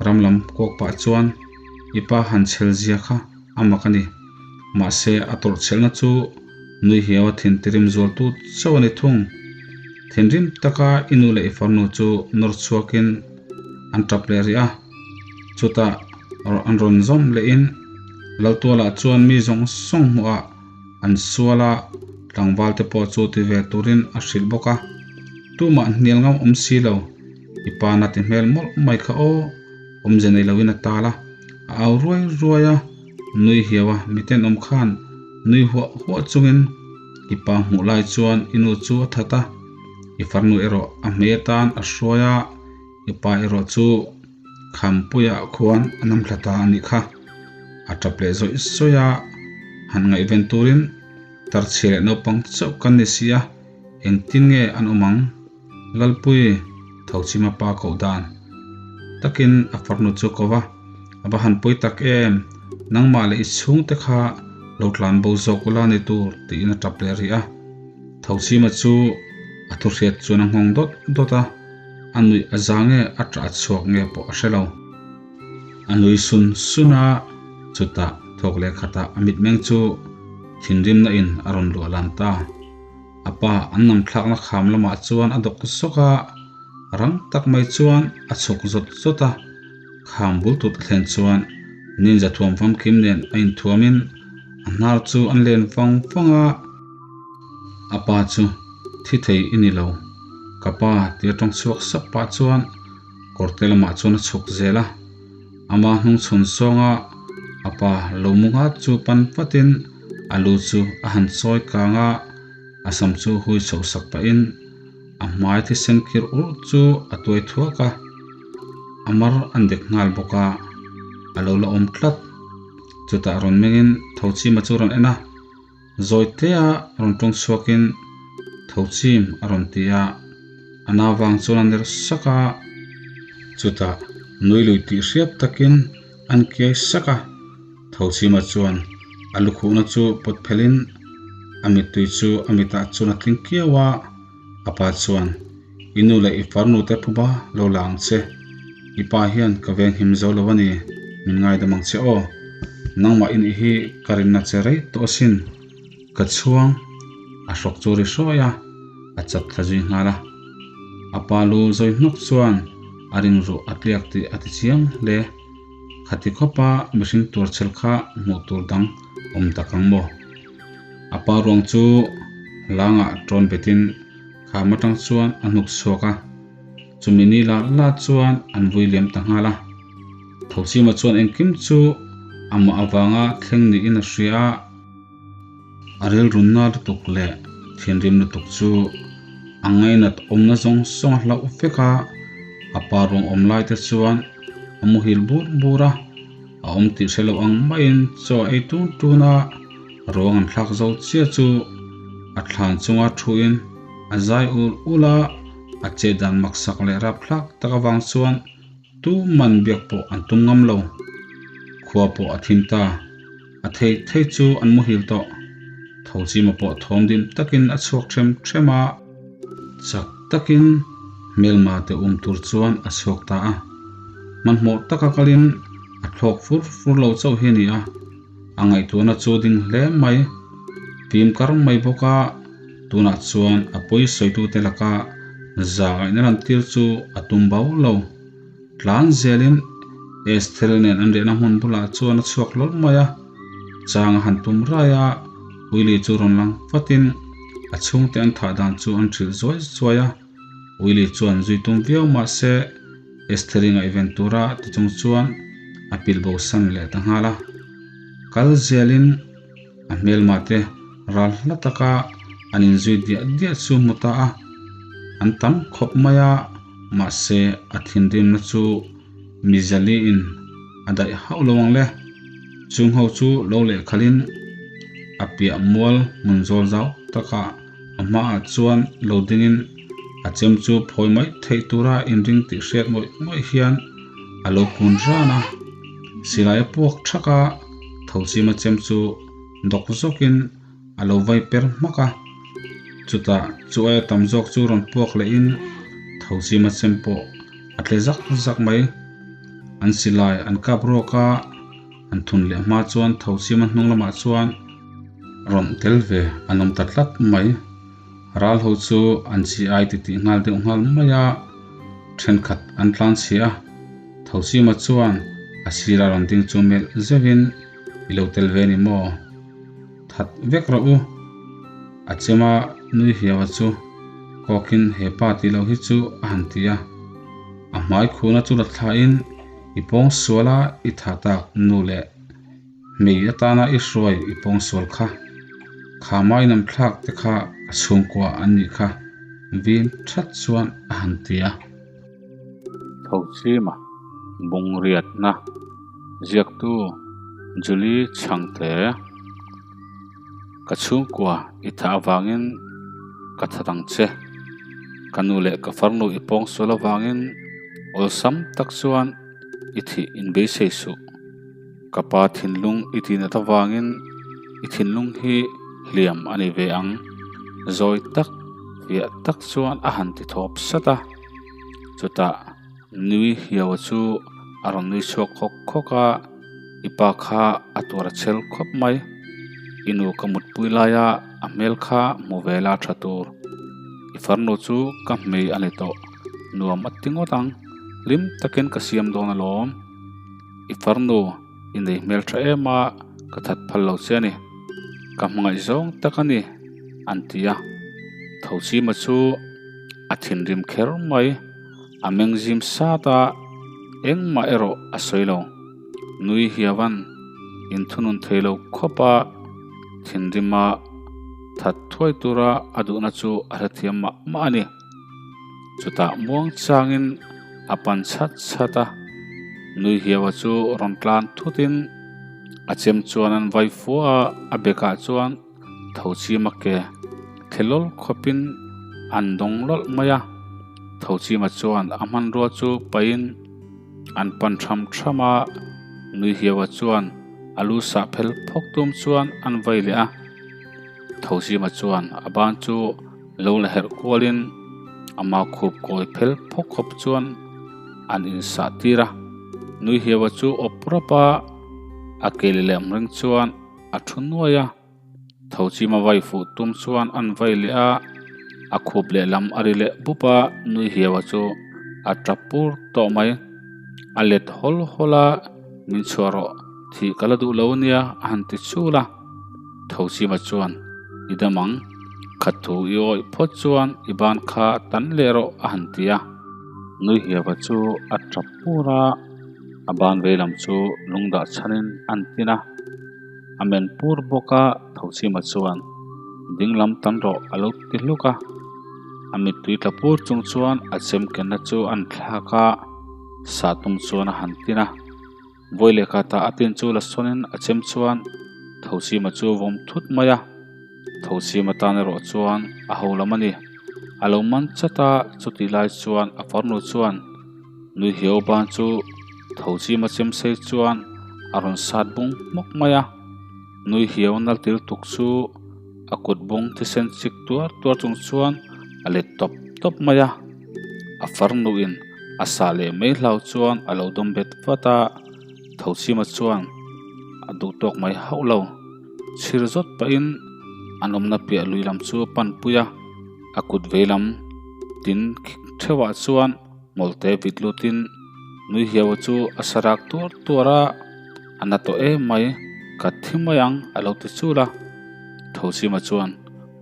Speaker 1: ram lam kawk pah chuan i pa han chhel zia kha a mak a ni. Mahse a tawrh chhelhna chu nui hiau a thin tirim zualtu chauh a ni thung. Thinrim taka i nu leh i farnu chu nawr chhuakin an tap leh rih a, chutah an rawn zawm lehin Laltualah chuan mi zawng zawng hmuhah an sual a, tlangval te pawh chu ti ve turin a hrilh bawk a, tumah hnial ngam awm si lo, i pa na ti hmel mawlh mai kha aw, awmze nei loin a tal a, a au ruai ruai a, nui hiau a, miten awm khan nui huah huah chungin i pa hmuh lai chuan i nu chu a that a, i farnu erawh a hmei atan a hruai a, i pa erawh chu Khampuiah khuan a nam thla ta a nih kha. A tap leh zawih zawih a, han ngaihven turin tarchhia leh naupang chauh kan ni si a, engtin nge an awm ang? Lalpui, Thochima pa koh dan takin a farnu chu ko va, a va han pawi tak em, nangmah leh i chhungte kha lo tlan bo zawk ula ni tur tiin a tap leh rih a. Thochima chu a thuhriat chuan a nghawng dawt dawt a, a nuih a za nge a tah chhuak nge pawh a hre lo. A nui sun sun a, chutah thawk leh khatah a mitmeng chu thinrimna in a rawn luah lan ta. A pa an nam thlakna kham lamah chuan a dawk zawk a, rang tak mai chuan a chhuk zawt zawt a, kham bul tut a thlen chuan ninja thuam famkim nen a inthuamin a hnar chu an len vang vang a. A pa chu thi thei i ni lo, ka pa tia tawng chhuak sap pah chuan kawrte lamah chuan a chhuk zel a. Ama hnung chhun zawnga a pa lo mu nghat chu pan vatin a lu chu a han chawi kang a, a sam chu hui chhoh sak pahin a hmai thisen khir urh chu a tuai thuak a, a mar an dek nghal bawk a, a lo la awm tlat. Chutah rawn mengin Thochima chu rawn en a. Zawitea rawn tawng chhuakin Thochim a rawn ti a, a nau vang chuan a ner sak a. Chutah nui lui tih hriat takin an kiai sak a, Thochima chuan a lukhuhna chu pawt phelhin a mittui chu a mitah chuan a tling kiau a, a pa chuan, I nu leh i farnu te phuba lo la ang che, i pa hian ka venghim zo lo a ni, min ngaidam ang che aw. Nangmah i nih hi ka rinna che rei tawh asin. Ka chhuang a hrawk chu ri hruai a, a chat thla zui nghal a. A pa lu zawi hnuk chuan a ring ruh a tliak tih a ti chiang hle. Khati khawpa mihring tur chhel kha hmuh tur dang awm tak ang maw? A pa ruang chu hlangah tawn betin kham atang chuan a hnuk chhuak a, chumi ni lah lah chuan an vui liam ta nghal a. Thochima chuan engkim chu amah avanga thleng niin a hria a, a rilrunna lutuk leh thinrim lutuk chu a ngainat awmna zawng zawng a hlauh vek a, a pa ruang awm lai te chuan a muhil bur bur a, a awm tih hre lo ang maiin chaw a ei tun tun a. Ruang an thlak zo chiah chu a thlan chunga thuin a zai ul ul a, a chet dan maksak leh rapthlak tak avang chuan tuman biak pawh an tum ngam lo. Khua pawh a thim ta, a thei thei chu an muhil tawh. Thochima pawh thawm dim takin a chhuak them them a, chak takin hmelma te um tur chuan a chhuak ta a. Hmanhmawh taka kalin a thlawk fur fur lo chauh hi a ni a. A ngaihtuahna chu ding hle mai. Fim kar mai bawk a, tunah chuan a pawi sawitute laka za ngaihna lantir chu a tum bau lo. Tlan zelin Esther nen an riahna hmun bulah chuan a chhuak hlawl mai a, chang a han tum rai a, Willie chu rawn lang vatin a chhungte an thah dan chu an hrilh zuai zuai a. Willie chuan zui tum viau mah se Estheri ngaihven tura ti chung chuan a pil bo san leh ta nghal a. Kal zelin. A hmelma te ral hla taka an inzui diah diah chu hmu ta a, an tam khawp mai a, mahse a thinrimna chu Mizaliin a daih hauh lo ang le. Chung ho chu lo lehkhalin a piah mual hmun zawl zau takah a hmaah chuan lo dingin a chem chu phawi mai theih tura inring tih hriat ngawih ngawih hian a lo kun ran a. Silai a puak thak a, Thochima chem chu dawk zawkin a lo vai per hmak a. Chutah chu aia tam zawk chu rawn puak lehin Thochima chem pawh a tle zak zak mai. An silai an kap rawk a, an thun leh hma chuan Thochima hnung lamah chuan rawn tel ve an awm ta tlat mai. Ral ho chu an chi ai titih nghal deuh nghal mai a, thenkhat an tlan chhia a. Thochima chuan a sira rawn ding chu melh zeuhin I lo tel ve ni maw? That vek rawh u. A chema nui hiau a chu kawkin he pa tih loh hi chu a han ti a. A hmai khuna chu la thlain i pawng sual a i tha tak nu leh hmei atana i hruai i pawng sual kha. Kha mai nam thlak te kha ka chhungkua an nih kha vin that chuan a han ti a. Thochima Bungriatna Ziaktu Julie Chhangte Ka chhungkua i thah avangin ka that ang che. Ka nu leh ka farnu i pawng sual avangin awlsam tak chuan i thih inbeisei suh. Ka pa thinlung i tinat avangin i thinlung hi hliam a ni ve ang. Zawi tak, fiah tak chuan a han ti thawp sat a. Chutah nui hiau chu a rawn nui chhuak khawk khawk a, i pa kha a tuar a chhel khawp mai. I nu ka mutpui laia a hmel kha hmu ve la tha tur. I farnu chu ka hmei a ni tawh, nuam a ti ngawt ang. Hlim takin ka siam dawn alawm. I farnu i nei hmel tha em a, ka that phal lo che a ni. Ka hmangaih zawng tak a ni, an ti a. Thochima chu a thinrim kher mai, a meng zim sat a, engmah erawh a sawi lo. Nui hiavan inthunun thei lo khawp a, thinrima that thuai tura a duhna chu a hrethiam mah mah a ni. Chutah muang changin a pan chhat chhat a, nui hiaua chu rawn tlan thutin a chem chuan an vai fua a, a bekah chuan tho chima ke thlelawl khawpin an dawng lawlh mai a, tho chima chuan a hmanrua chu pahin an pan tham tham a, nui hiaua chuan a lu sah phel phawk tum chuan an vai leh a, tho chima chuan a ban chu Lo la herh kualin ama khup kawi phel phawk khawp chuan an insah tir a, nui hiaua chu awp rawp a, a ke leh leh ring chuan a thu nuai a, tho chima vai fuh tum chuan an vai leh a, a khup lehlam a ri leh bup a, nui hiaua chu a tap pur tawh mai, a let hawl hawl a, min chhuah rawh thih ka la duh lo ania a han ti chul a. Thochima chuan, I dam ang, khat thu i awih phawt chuan i ban kha tan leh rawh a han ti a. Nuihiava chu a tap pur a, a ban veilam chu lung dah chhanin a an tin a. A men pur bawk a, Thochima chuan, Ding lam tan rawh a lo ti hluk a. A mittui tla pur chung chuan a chem kenna chu a an thlak a, sah tum chuan a han tin a. Vawi leh kha tah a tin chu la sawnin a chem chuan Thosima chu a vawm thut mai a, Thosima tan erawh chuan a ho lam a ni. A lo man chat a, chutih lai chuan a farnu chuan nui hiau ban chu Thosima chem sei chuan a rawn sat bung hmawk mai a, nui hiau nal til tuk chu a kut bung thisen chik tuar tuar chung chuan a let tawp tawp mai a, a farnuin A sah leh mai hlau chuan a lo dawm bet vat a, Thochima chuan a duh tawk mai hauh lo. Chhir zawt pahin an awmna piah lui lam chu a pan pui a, a kut vei lam tin theuhah chuan hmawlhte vit lutin nui hiau chu a sa rak tuar tuar a, a na tawh em mai, ka thi mai ang a lo ti chul a. Thochima chuan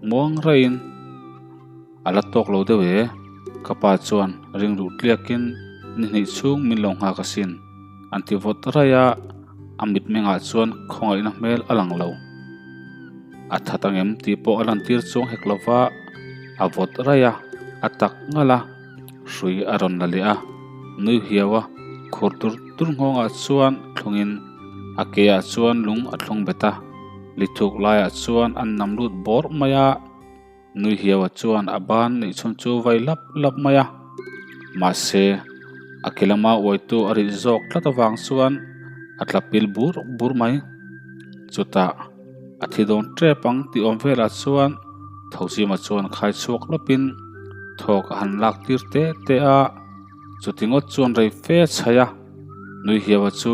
Speaker 1: muang raiin. A la tawk lo deuh e, ka pa chuan ring duh tliakin ni hnih chhung min lo nghak asin, an ti vawt raih a, a mitmengah chuan khawngaihna hmel a lang lo. A that ang em tih pawh a lantir chuang hek lo va, a vawt raih a, a tak ngalh a, hrui a rawn la leh a, nui hiau a, khur dur dur nghawngah chuan thlungin a keah chuan lung a thlung bet a, lithuk laiah chuan an nam lut bawrh mai a. Nui hiaua chuan a ban neih chhun chu vai lap lap mai a, mahse a ke lama uaitu a rih zawk tlat avang chuan a tla pil bur bur mai. Chutah a thi dawn tep ang tih awm velah chuan Thozima chuan khai chhuak lawpin thawk a han lak tir te te a, chuti ngawt chuan rei fe a chhaih a, Nui hiaua chu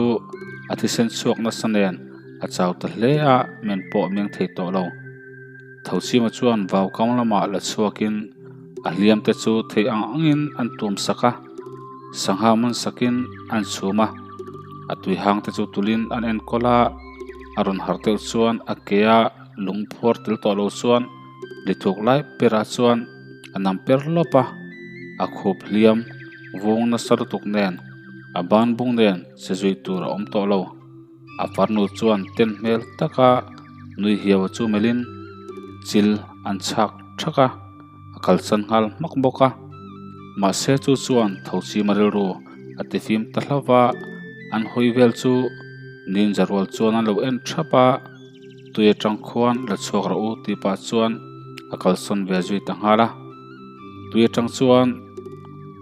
Speaker 1: a thisen chhuak nasa nen a chau ta hle a, men pawh a meng thei tawh lo. Thochima chuan vau kam lamah la chhuakin a hliam te chu theih ang angin an tuam sak a, sangha man sakin an chhum a, a tui hang te chu tulin an enkawl a, a rawn harh deuh chuan a ke a lung phuar tel tawh lo chuan lithuk lai perah chuan a nam per lawp a, a khup hliam vung nasa lutuk nen a ban bung nen che zui tur a awm tawh lo. A farnu chuan ten hmel taka nui hiau chu melhin chil an chhak thak a, a kalsan nghal hmak bawk a. Mahse chu chuan Thochima rilru a ti fim ta hlauh va, an hawi vel chu ninja rual chuan an lo en thap a, tui atang khuan la chhuak rawh u tih pah chuan a kalsawn ve zui ta nghal a. Tui atang chuan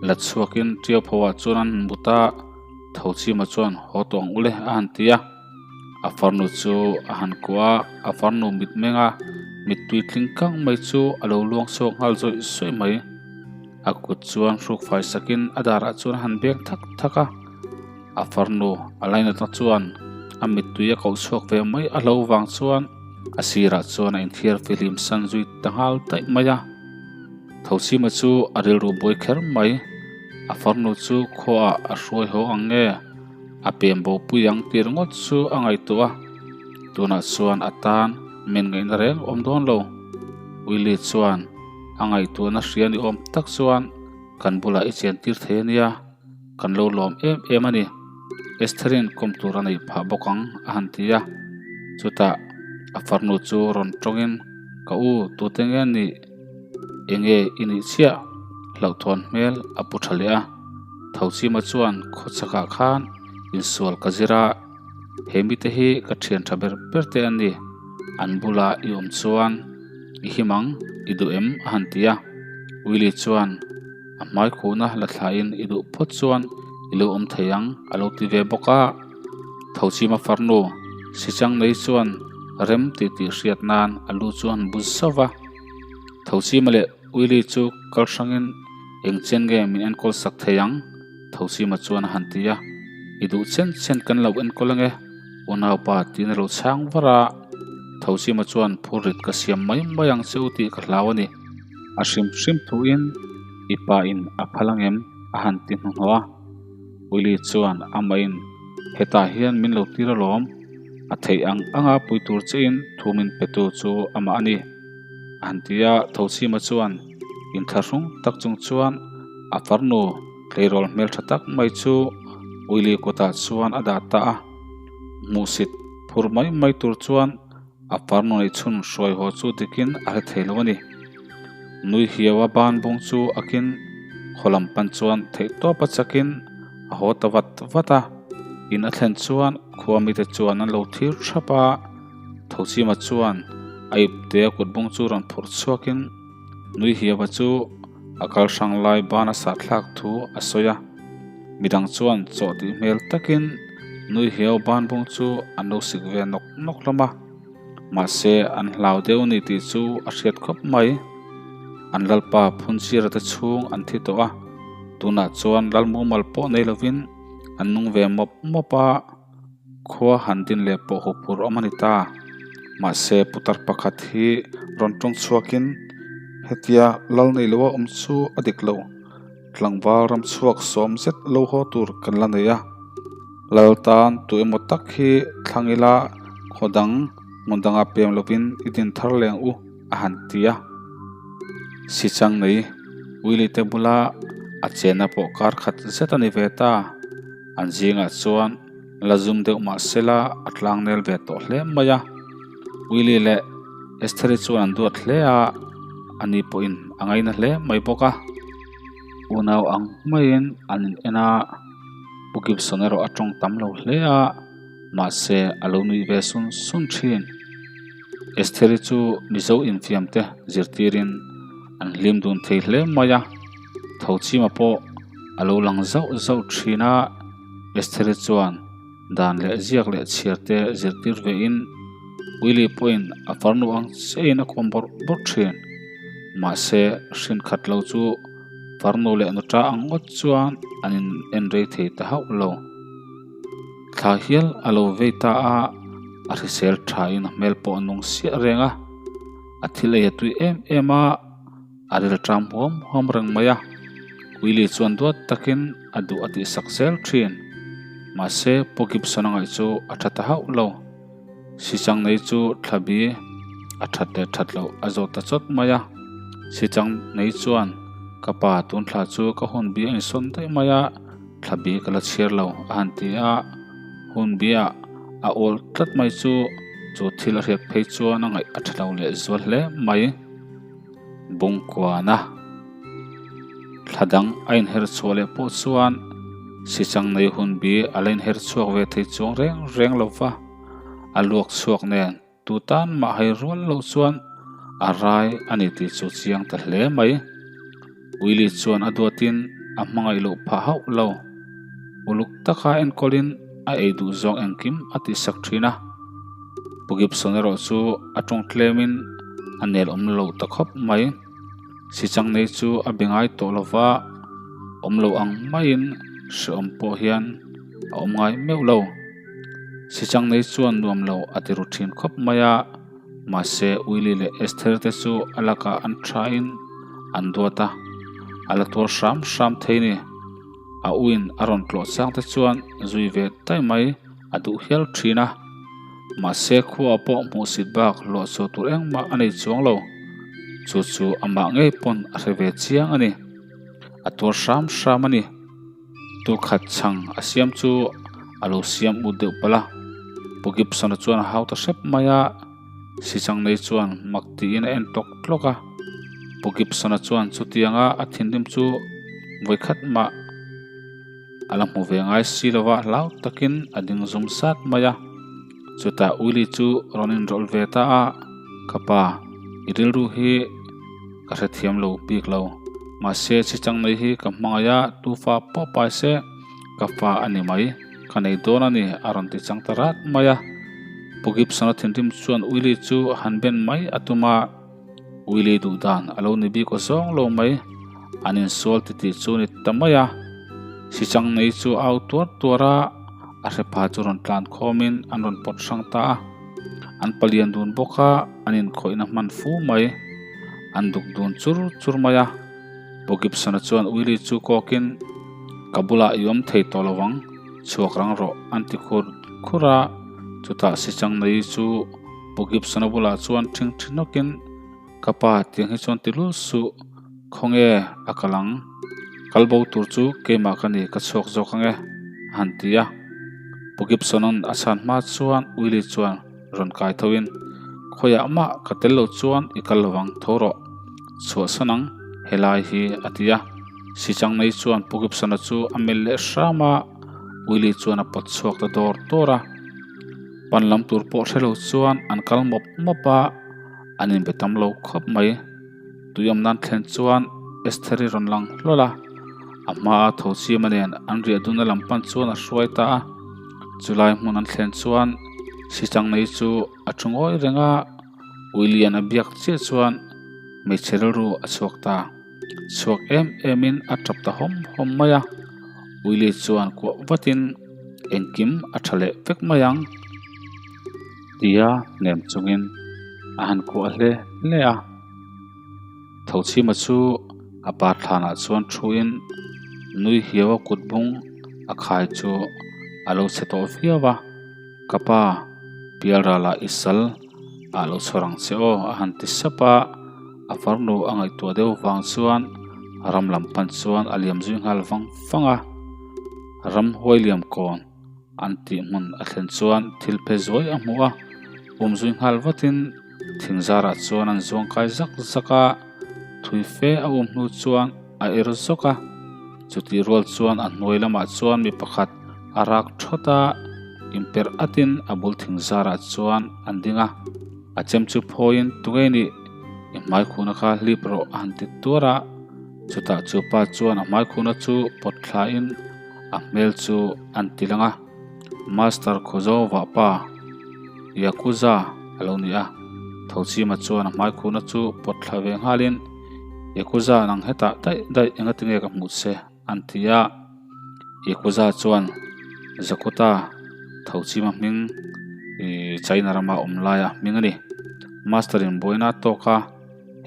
Speaker 1: la chhuakin Tiau pho ah chuan an mut a. Thochima chuan haw tawh ang ule a han ti a, a farnu chu a han kuah a, a farnu mitmeng a mittui tling kang mai chu a lo luang chhuak nghal zawih zawih mai. A kut chuan hruk fai sakin a darah chuan a han beng thak thak a, a farnu a lainatna chuan a mittui a koh chhuak ve mai a hlo vang chuan a sirah chuan a inthiar fihlim san zui ta nghal daih mai a. Thochima chu a rilru buai kher mai. A farnu chu khuaah a hruai haw ang nge? A pem bo pui ang tih ringawt chu a ngaihtuah a, tunah chuan a tan min ngaihna reng awm dawn lo. Willie chuan a ngaihtuahna hria ni awm tak chuan kan bulah i chen tir thei a nia, kan lo lawm em em a ni. Estherin kawm tur a nei phah bawk ang a han ti a, chutah a farnu chu rawn tawngin ka u tute nge nih? Enge i nih chiah? Hlauhthawn hmel a pu tha leh a. Thochima chuan khawchhakah khan insual ka zir a, he mite hi ka thian tha ber ber te an ni. An bula i awm chuan i him ang, i duh em? a han ti a. Willie chuan a hmai khuhna la thlain i duh phawt chuan i lo awm thei ang a lo ti ve bawk a. Thochima farnu Sichang nei chuan rem tih tih hriat nan a lu chu a han bu zauh va. Thochima leh Willie chu kal hrangin eng chen nge min enkawl sak thei ang? Thochima chuan a han ti a. I duh chen chen kan lo enkawl ange, unaupa tiin a lo chhang var a. Thochima chuan phurrit ka siam mai mai ang che u tih ka hlau a ni. A hrim hrim thuin i pa in a phal angem? a han ti hnuhnawh a. Willie chuan amahin hetah hian min lo tir alawm, a theih ang anga pui tur chein thu min petu chu amah a ni. A han ti a, Thochima chuan inthlahrung tak chung chuan a farnu tleirawl hmeltha tak mai chu Willie kutah chuan a dah ta a, hmuhsit phur mai mai tur chuan a farnu neih chhun hruai haw chu dikin a hre thei lo a ni. Nui hiau a ban bung chu akin khaw lam pan chuan theihtawp a chakin a haw ta vat vat a, in a thlen chuan khua mite chuan an lo thir thap a. Thochima chuan a ipte a kut bung chu rawn phurh chhuakin nui hiava chu a kal hrang lai ban a sah thlak thu a sawi a. Midang chuan chawh tih hmel takin nui hiau ban bung chu an lo sik ve nawk nawk hlawm a. Mahse an hlau deuh a ni tih chu a hriat khawp mai. An lalpa phunchira te chhung an thi tawh a, tunah chuan lal mumal pawh nei lovin an nung ve mawp mawp a. Khua han din leh pawh huphur awm a ni ta. Mahse putar pakhat hi rawn tawng chhuakin hetia lal nei loa awm chu a dik lo. Tlangval ram chhuak sawm zet lo haw tur kan la nei a. Lal tan tu emaw tak hi thlang ila khaw dang hmun danga pem lovin i din thar leng u a han ti a. Sichang nei Willie te bula a chenna pawh kar khat zet a ni ve ta. An zingah chuan la zum deuh mah sela a tlang nel ve tawh hle mai a. Willie leh Estheri chuan an duat hle a, ani pawhin a ngaina hle mai bawk a. Unau ang maiin an in en a, Pu Gibson erawh a tawng tam lo hle a, mahse a lo nui ve sun sun thin. Estheri chu Mizo infiam te zirtirin an hlim dun thei hle mai a, Thochima pawh a lo lang zauh zauh thin a, Estheri chuan dan leh ziak leh chhiar te zirtir vein Willie pawhin a farnu ang chiahin a kawm bawrh bawrh thin. Mahse, hrin khat lo chu farnu leh nuta ang ngawt chuan an in en rei thei ta hauh lo. Thla hial a lo vei ta a, a hrisel thain a hmel pawh a nung siah reng a, a thil ei a tui em em a, A ril ṭam huam huam reng mai a, Willie chuan duat takin a duh a tihsak zel ṭhin. Mahse, Pu Gibson a ngaih chu a ṭha ta hauh lo. Sichang nei chu thlabi a ṭhat leh ṭhat loh a zawt ta chawt mai a. Sichang nei chuan, Ka pa, tun thla chu ka hunbi a insawn daih mai a, thlabi ka la chhiar lo, a han ti a. Hunbia a awl tlat mai chu, chu thil a hriat phei chuan a ngaih a ṭha lo lehzual hle mai. Bungkuana thla dang a inher chhuah leh pawh chuan sichang nei hun bi a la inher chhuak ve thei chuang reng reng lo va, a luak chhuak nen tu tan mah hai rual loh chuan a rai a ni tih chu chiang ta hle mai. Willie chuan a duatin a hmangaih loh phah hauh lo. Uluk taka enkawlin a ei duh zawng engkim a tihsak thin a. Pu Gibson erawh chu a tawng tlemin a nel awm lo ta khawp mai. Sichang nei chu a be ngai tawh lo va, awm lo ang maiin hrehawm pawh hian a awm ngai meuh lo. Sichang nei chuan nuam lo a ti ru thin khawp mai a. Mahse, Willie leh Esther te chu a lakah an thain an duat a, a la tuar hram hram thei ni. A uin a rawn tlawh chang te chuan zui ve tai mai a duh hial thin a. Mahse, khuaah pawh hmuhsit bak luah chhuah tur engmah a nei chuang lo. Chu chu amah ngei pawn a hre ve chiang a ni. A tuar hram hram a ni. Tukhat chhang a siam chu a lo siam ut deuh palh a, Pu Gibson-a chuan a hau ta hrep mai a, Sichang nei chuan mak tiin a en tlawk tlawk a. Pu Gibson-a chuan chutianga a thinrim chu vawikhat mah a la hmu ve ngai si lo va, hlau takin a ding zum sat mai a. Chutah Willie chu rawn inrawlh ve ta a, Ka pa, i rilru hi ka hrethiam lo bik lo. Mahse, chhichang nei hi ka hmangaih a, tu fa pawh pai se ka fa a ni mai, ka nei dawn a ni, a rawn ti chang ta rat mai a. Pu Gibson-a thinrim chuan Willie chu han ben mai a tum a, Willie duh dan a lo ni bik aw zawng lo mai, an insual titih chu ni ta mai a. Sichang nei chu a au tuar tuar a, a hrepa chu rawn tlan khawmin an rawn pawt hrang ta a. An palian dun bawk a, an inkhawihna hman fu mai. An duk dun chur chur mai a. Pu Gibson-a chuan Willie chu kawkin, Ka bulah i awm thei tawh lo ang, chhuak rang rawh, an ti khur khur a. Chutah Sichang nei chu Pu Gibson-a bulah chuan ṭhing ṭhi nawkin, Ka pa, tiang hi chuan ti lul suh, khawnge a kal ang? Kal bo tur chu keimah ka ni, ka chhuak zawk ang e, a han ti a. Pu Gibson-a'n a chhan hma chuan Willie chuan rawn kai thoin, Khawiah mah ka tel lo chuan i kal lo ang, tho rawh, chhuahsan ang helai hi, a ti a. Sichang nei chuan Pu Gibson-a chu a melh leh hram a, Willie chuan a pawt chhuak ta dawr dawr a. Pan lam tur pawh hre lo chuan an kal mawp mawp a, an inbe tam lo khawp mai. Tui awm nan thlen chuan Estheri rawn lang hlawl a, a hmaa tho chima nen an riah duna lam pan chuan a hruai ta a. Chulai hmun an thlen chuan Sichang nei chu a thu ngawi reng a, Willian a biak chiah chuan hmeichhe rilru a chhuak ta. Chhuak em emin a tap ta hawm hawm mai a, Willie chuan kuah vatin engkim a tha leh vek mai ang tia hnem chungin a han kuah hle hle a. Thochhima chu a pa thlanah chuan thuin nui hiau a kut bung a khai chu a lo chhe tawh viau a, Ka pa, Pialralah i sal ah lo chhawr ang che aw a han ti sap a, a farnu a ngaihtuah deuh vang chuan ram lam pan chuan a liam zui nghal vang vang a. Ram huai liam kawn an tih hmun a thlen chuan thil phe zuai a hmu a, um zui nghal vatin. Thing zarah chuan an zuang kai zak zak a, thui fe a um hnu chuan a er zawk a. Chutih rual chuan a hnuai lamah chuan mi pakhat a rak thawt a, inperh atin a bul thing zarah chuan an ding a. A chem chu phawiin tunge nih i hmaikhuna kha hlip rawh a han ti tuar a. Chutah chu pa chuan a hmaikhuna chu pawt thlain a hmel chu an ti lang a. Master Khawzova pa Yakuza a lo ni a. Thochima chuan a hmaikhuna chu pawt thla ve nghalin Yakuza nang hetah daih daih engatinge ka hmuh che an ti a. Yakuza chuan Zakuta Thochima hming ih China rama awm laia hming a ni. Master in buaina a tawk a.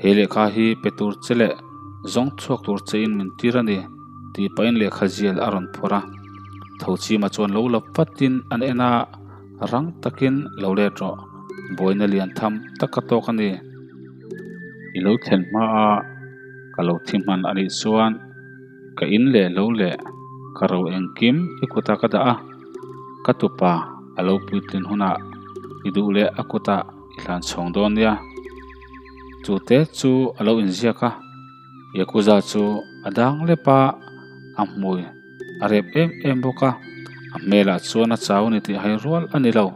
Speaker 1: He lehkha hi pe tur che leh zawng chhuak tur chein min tir a ni, tih pahin lehkha zial a rawn phawrh a. Thochima chuan lo la vatin an en a, rang takin lo let rawh, buaina lian tham tak a tawk a ni. I lo thlen hma a, ka lo thi hman a nih chuan ka in leh lo leh ka ro engkim i kutah ka dah a, ka tupa a lo puitlin hunah i duh leh a kutah i hlan chhawng dawn nia. Chu te chu a lo inziak a, Yakuza chu a dang lep a, a hmui a rep em em bawk a, a hmelah chuan a chau ni tih hai rual a ni lo.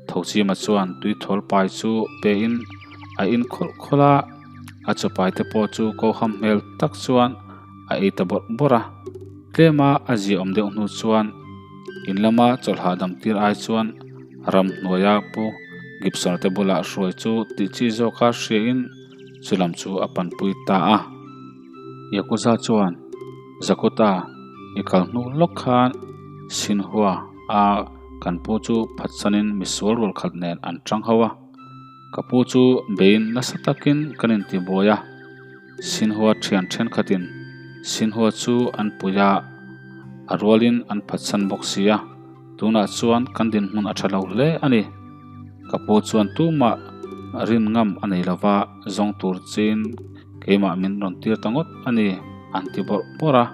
Speaker 1: Thochima chuan tui thawl pai chu pe in a in khawlh khawlh a, a chaw te pawh chu ko ham hmel tak chuan a ei ta bawrh bawrh a. Tlema a ziaawm deuh hnu chuan in lama chawlh hahdam tir ai chuan ramhnuaia pu Gibson-a te bulah hruai chu tih chi zawka hriain chu lam chu a panpui ta a. Yakuza chuan Zakuta i kal hnu lawk khan Sinhua a kan pu chu phatsanin misual rual khat nen an tang ho a. Ka pu chu bein nasa takin kan intibuai a. Sinhua thian thenkhatin Sinhua chu an pui a, a rualin an phatsan bawk si a. Tunah chuan kan dinhmun a tha lo hle a ni. Ka pu chuan tumah rin ngam a nei lova, zawng tur chin keimah min rawn tir ta ngawt a ni, an ti bawrh bawrh a.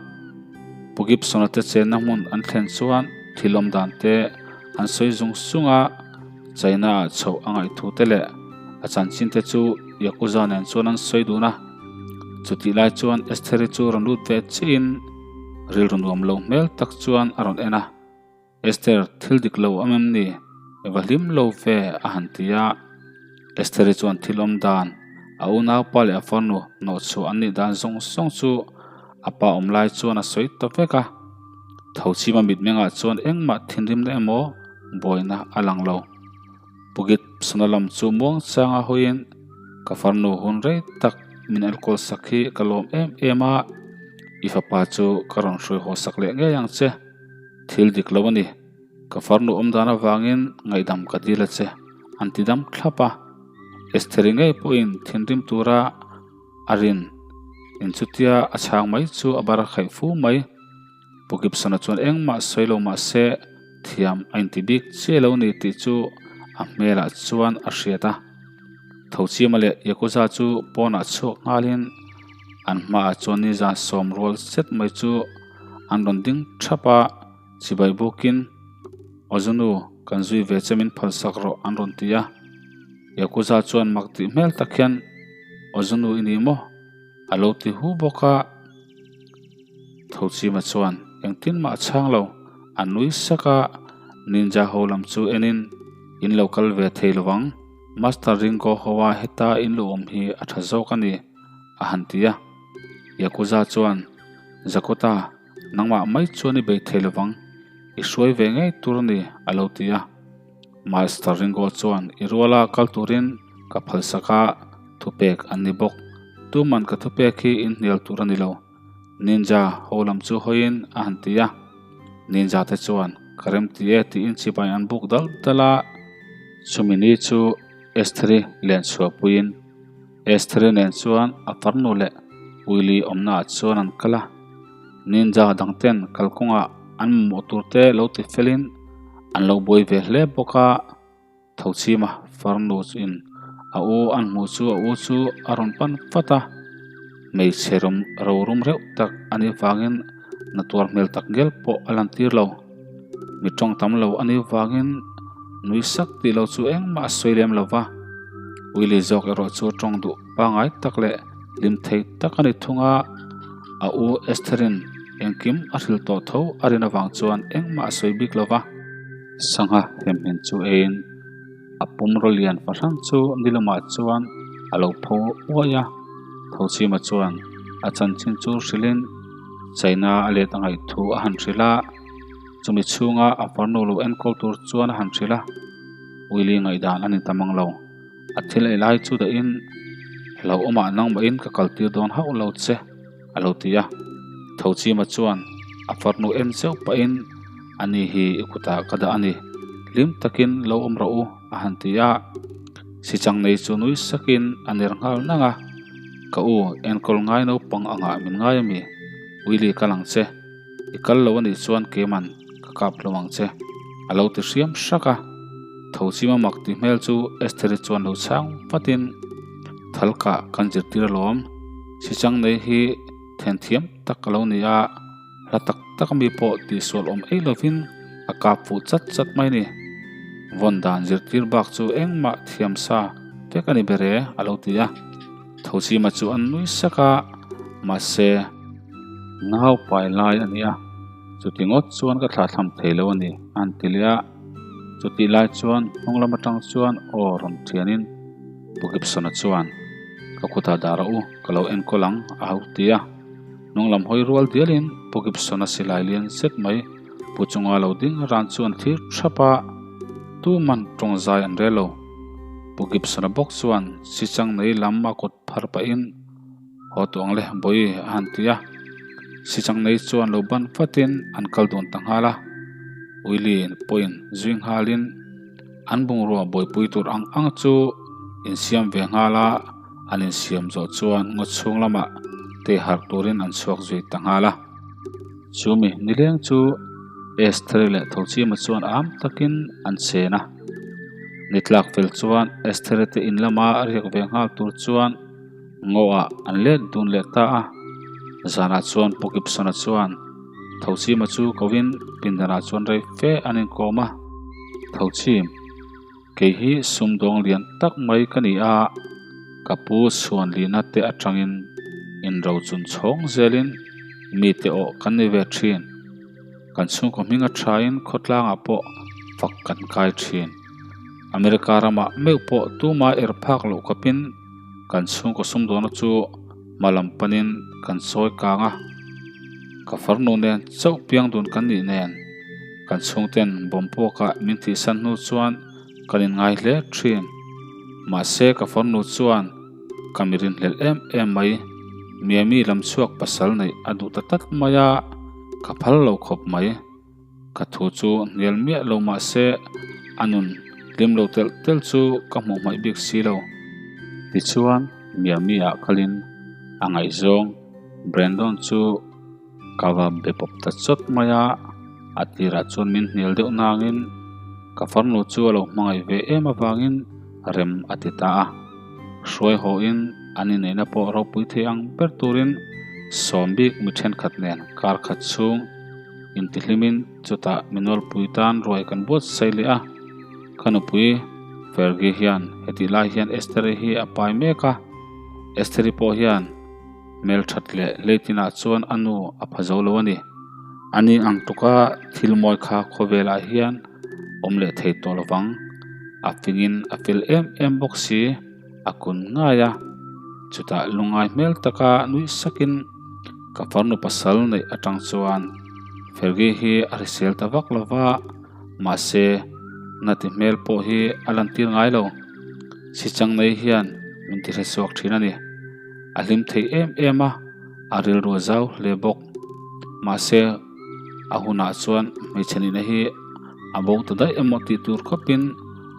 Speaker 1: Pu Gibson-a te chenna hmun an thlen chuan thil awm dan te an sawi zung zung a, China-ah chhoh a ngaih thu te leh a chanchin te chu Yakuza nen chuan an sawi dun a. Chutih lai chuan Estheri chu rawn lut ve chiahin rilru nuam lo hmel tak chuan a rawn en a. Esther, thil dik lo awm em ni? I va hlim lo ve, a han ti a. Estheri chuan thil awm dan, a unaupa leh a farnu hnawhchhuah an nih dan zawng zawng chu a pa awm lai chuan a sawi ta vek a. Thochima mitmengah chuan engmah thinrimna emaw buaina a lang lo. Bukit Sona lam chu muang changa hawiin ka farnu hun rei tak min enkawl sak hi ka lawm em em a, i fapa chu ka rawn hruai haw sak leh ngei ang che. Thil dik lo a ni, ka farnu awm dan avangin ngaihdam ka dil a che, an ti dam thlap a. Estheri ngei pawhin thinrim tura a rin in chutia a chhang mai chu a bar a khaih fu mai. Pu Gibson-a chuan engmah sawi lo mah se thiam a inti bik chiah lo ni tih chu a hmelah chuan a hriat a. Thochima leh Yakuza chu pawnah chhuak nghalin an hmaah chuan nizan sawm rual zet mai chu an rawn ding thap a, chibai bukin Ozunu kan zui ve che min phalsak rawh an rawn ti a. Yakuza chuan mak tih hmel tak hian Ozunu i ni maw? a lo ti hu bawk a. Thochima chuan engtin mah a chhang lo, a nui sak a, Ninja ho lam chu enin in lo kal ve thei lo ang, Master Ringo hoa heta in lo awm hi a tha zawk a ni, a han ti a. Yakuza chuan, Zakota, nangmah mai chuan i bei thei lo ang, i hruai ve ngei tur a ni, a lo ti a. Master Ringo chuan i ruala kal turin ka phalsak a, thupek an ni bawk. Tuman ka thupek hi in hnial tur a ni lo. Ninja ho lam chu hawiin a han ti a. Ninja te chuan ka rem ti e tiin chibai an buk dal dal a. Chumi ni chu Estheri len chhuahpuiin Estheri nen chuan a farnu leh Willy awmnaah chuan an kal a. Ninja dangten kalkawngah an mamawh turte lo ti felin an lo buai ve hle bawk a. Thochima farnu in a u an hmuh chu a u chu a rawn pan vat a, hmeichhe rawm rorum reuh tak a nih vangin na tuar hmel tak ngel pawh a lan tir lo. Mi tawng tam lo a nih vangin nui sak tih lo chu engmah a sawi lem lo va. Willie zawk erawh chu tawng duh pangngai tak leh hlim thei tak a ni thung a, a u Estherin engkim a hrilh tawh tho a rin avang chuan engmah a sawi bik lo va. Sangha hemhmin chu eiin a pumraw lian fahran chu ni lamah chuan a lo pho uaih a, Thochima chuan a chanchin chu hrilhin China a let a ngaih thu a han hrilh a, chumi chhunga a farnu lo enkawl tur chuan a han hrilh a, Willie ngaihdan a ni ta mang lo. A thil ei lai chu dahin hlauhawmah nangmahin ka kaltir dawn hauh lo che a lo ti a. Thochima chuan a farnu en zeuh pahin ani hi i kutah ka dah a ni, hlim takin lo awm rawh u a han ti a. Sichang nei chu nui sakin a ner nghal nang a, Ka u, enkawl ngai naupang angah min ngai a mi? Willie kal ang che. I kal lo anih chuan keiman ka kap hlawm ang che, a lo ti hriam hrak a. Thochima mak ti hmel chu Estheri chuan lo chhang vatin, Thalkah kan zirtir alawm, sichang nei hi then thiam tak a lo ni a, hla tak tak ami pawh tihsual awm ei lovin a kap fuh chat chat mai ni. Vawn dan zirtir bak chu engmah thiam sa vek a ni ber e, a lo ti a. Thochima chu an nui sak a, mahse, Nau pai lai a nia, chuti ngawt chuan ka thlahthlam thei lo a ni, a han ti leh a. Chutih lai chuan hnung lam atang chuan aw rawn thianin Pu Gibson-a chuan, Ka kutah dah rawh u, ka lo enkawl ang, a ho ti a. Hnung lam hawi rual dialin Pu Gibson-a silai lian zet mai pu chunga lo ding ran chu an thlir thap a, tuman tawng zai an rel lo. Pu Gibson-a bawk chuan sichang nei lam a kut phar pahin, Haw tawh ang le, Bawi, a han ti a. Sichang nei chuan lo ban vatin an kal dun ta nghal a. Willie pawhin zui nghalin an bungrua buaipui tur ang ang chu insiam ve nghal a, an insiam zawh chuan ngaw chhung lamah tei harh turin an chhuak zui ta nghal a. Chumi nileng chu Estheri leh Thochima chuan am takin an chen a. Ni tlak fel chuan Estheri te in lama riak ve nghal tur chuan Ngaw-ah an let dun leh ta a, zanah chuan Pu Gibson-a chuan Thochima chu koin pindanah chuan rei fe an inkawm a. Thochim, kei hi sumdawng lian tak mai ka ni a, ka pu chhuanlina te atangin inrochun chhawng zelin mite awh kan ni ve thin. Kan chhungkaw hming a thain khawtlangah pawh fak kan kai thin. America ramah meuh pawh tuma er phak loh khawpin kan chhungkaw sumdawna chu hma lam panin kan sawi kang a. Ka farnu nen chauh piang dun kan nih nen kan chhungten bawm puakah min thihsan hnu chuan kan inngai hle thin. Mahse ka farnu chuan Ka mi rinhlelh em em mai. Miami lam chhuak pasal neih a duh ta tlat mai a, ka phal lo khawp mai. Ka thu chu hnial miah lo mah se a nun hlim lo telh telh chu ka hmuh hmaih bik si lo. Tichuan Miami ah kalin a ngaihzawng Brandon chu Ka va be pawp ta chawt mai a, a tirah chuan min hnial deuh nangin ka farnu chu a lo hmangaih ve em avangin rem a ti ta a. Hruai hawhin an inneihna pawh ropui thei ang ber turin sawm bik mi thenkhat nen kar khat chhung intihlimin chutah minawlpui tan ruai kan buatsaih leh a. Ka nupui Fergie hian hetih lai hian Estheri hi a pai mek a, Estheri pawh hian Hmelthat leh leitinah chuan a nu a pha zo lo a ni. A ni ang tuka thil mawi kha khawvelah hian awm leh thei tawh lovang. A fingin a fel em em bawk si, a kun ngai a. Chutah lungngai hmel taka nui sakin ka farnu pasal neih atang chuan Fergie hi a hrisel ta vak lo va, mahse nati hmel pawh hi a lantir ngai lo. Sichang nei hian min ti hresuak thin a ni. A hlim thei em em a, a rilru a zau hle bawk. Mahse, a hunah chuan hmeichhe nihna hi a bo ta daih emaw tih tur khawpin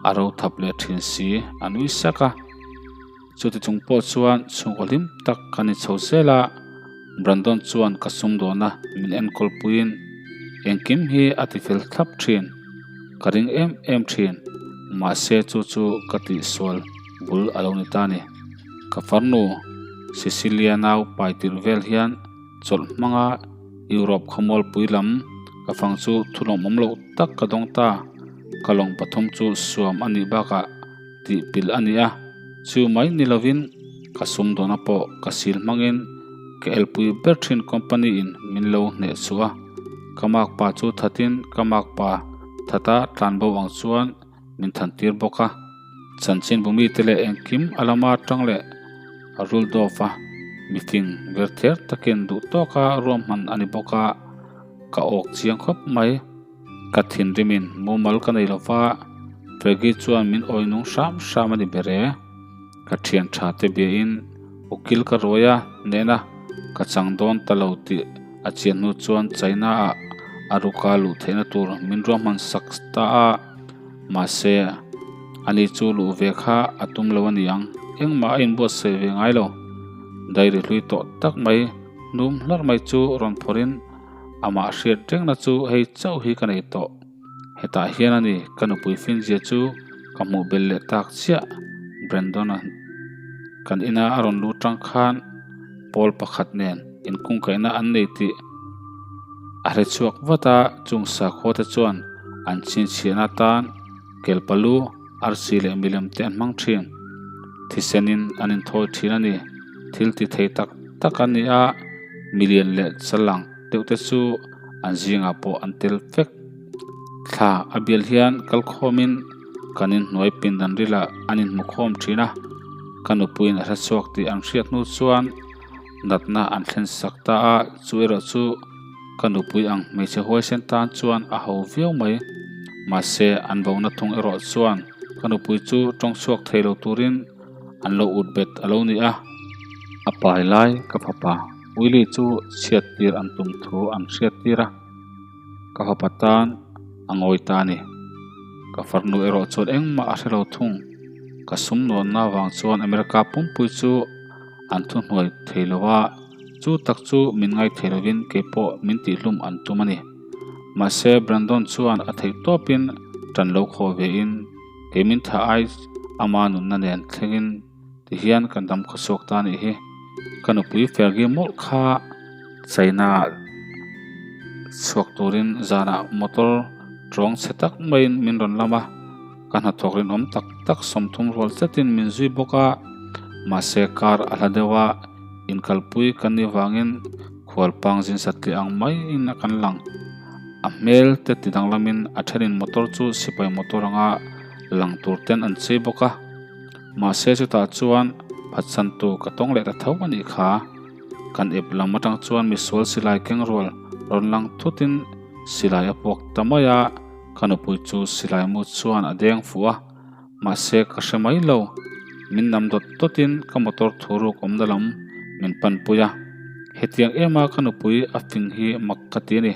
Speaker 1: a ro thap leh thin si a nui sak a. Chuti chung pawh chuan chhungkaw hlim tak ka ni chho zel a, Brandon chuan ka sumdawna min enkawl puiin engkim hi a ti fel thlap thin. Ka ring em em thin, mahse chu chu ka tihsual bul a lo ni ta ni. Ka farnu Cecilia nau pai tirh vel hian chawlh hmanga Europe khawmualpui lam ka fang chu thulawmawm loh tak ka dawng ta. Ka lawng pathum chu suam a nih bakah tih pilh a ni a. Chu mai ni lovin ka sumdawna pawh ka sil hmangin ka elpui ber thin company in min lo hneh chhuah a. Ka makpa chu thatin ka makpa thata tlanbo ang chuan min than tir bawk a. Chanchinbu mite leh engkim a lama tang leh a Rudolph a mifing ver ther takin duh tawka ruahman a ni bawk a, ka awk chiang khawp mai. Ka thinrimin mumal ka nei lova, Peggy chuan min awi nung hram hram a ni ber e. Ka thian tha te biain ukil ka ruai a, nena ka chang dawn ta lo tih a chian hnu chuan China ah a ruka luh theihna tur min ruahman sak ta a, mahse ani chu luh ve kha a tum lo a ni ang, engmah a inbuatsaih ve ngai lo. Diary hlui tawh tak mai hnum hlarh mai chu rawn phawrhin Amah hriat rengna chu hei chauh hi ka nei tawh. Hetah hian a ni, ka nupui Finzia chu ka hmuh belh leh tak chiah. Brandon-a kan ina a rawn lut tang khan pawl pakhat nen inkungkaihna an nei tih a hre chhuak vat a, chung sakhua te chuan an chhinchhiahna atan kelpalu, arsi leh milem te an hmang thin. Thisenin an inthawi thin a ni. Thil ti thei tak tak a ni a, milian leh chalang deuh te chu an zingah pawh an tel vek. Thla a bial hian kalkhawmin kan inhnuai pindan rilah an inhmukhawm thin a, ka nupuiin a hre chhuak tih an hriat hnu chuan natna an thlen sak ta a, chu erawh chu ka nupui ang hmeichhe huaisen tan chuan a ho viau mai. Mahse an bona thung erawh chuan ka nupui chu tawng chhuak thei lo turin an lo ut bet a lo ni a. A pai lai ka fapa Willie chu chhiat tir an tum thu an hriat tir a, ka fapa tan a ngawi ta a ni. Ka farnu erawh chuan engmah a hre lo thung. Ka sum nuanna vang chuan America pumpui chu an thuhnuai thei lo a, chu tak chu min ngai thei lovin keipawh min tihhlum an tum a ni. Mahse Brandon chuan a theih tawpin tan lo khawh vein kei min tha ai ama nunna nen thlengin tihian kan dam khawchhuak ta anih hi. Ka nupui Fergie mawlh kha China ah chhuak turin zanah motor tawng chhe tak maiin min rawn lam a. Ka hnathawk rinawm tak tak 30 rual tlatin min zui bawk a, mahse kar a hla deuh a, inkalpui kan nih vangin khualpang zin satliah ang maiin a kan lang. A hmel te ti danglamin a thenin motor chu sipai motor anga lang tur ten an chei bawk a, mahse chutah chuan phatsantu ka tawng leh ta tho a nih kha. Kan ep lam atang chuan misual silai keng rual rawn lang thutin silai a puak ta mai a. Ka nupui chu silai mu chuan a deng fuh a, mahse ka hre mai lo. Min nam dawt dawtin ka motor thu ruk awmna lam min panpui a, hetiang ema ka nupui a fing hi mak ka ti a ni.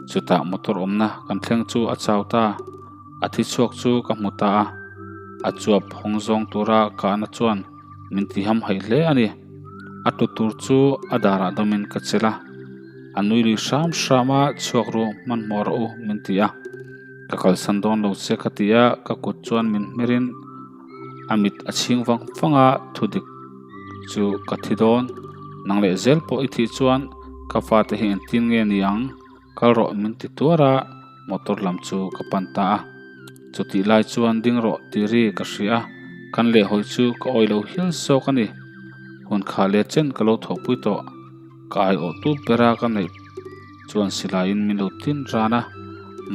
Speaker 1: Chutah motor awmna kan thleng chu a chau ta, a thi chhuak chu ka hmu ta a, a chuap hawng zawng tura kahna chuan min ti hamhaih hle a ni. A tlu tur chu a darah dawmin ka chelh a. A nui lui hram hram a, chhuak ru hmanhmawh rawh u min ti a. Ka kalsan dawn lo che ka ti a, ka kut chuan min hmerin a mit a chhing vang vang a, thu dik chu ka thi dawn. Nang leh zel pawh i thih chuan ka fate hi engtin nge ni ang, kal rawh min ti tuar a, motor lam chu ka pan ta a. Chutih lai chuan ding rawh tih ri ka hria a, kan lehhawi chu ka awih lo hial zawk a ni. Hun kha leh chen ka lo thawhpui tawh. Ka aiawh tu bera ka neih chuan silaiin min lo tin ran a,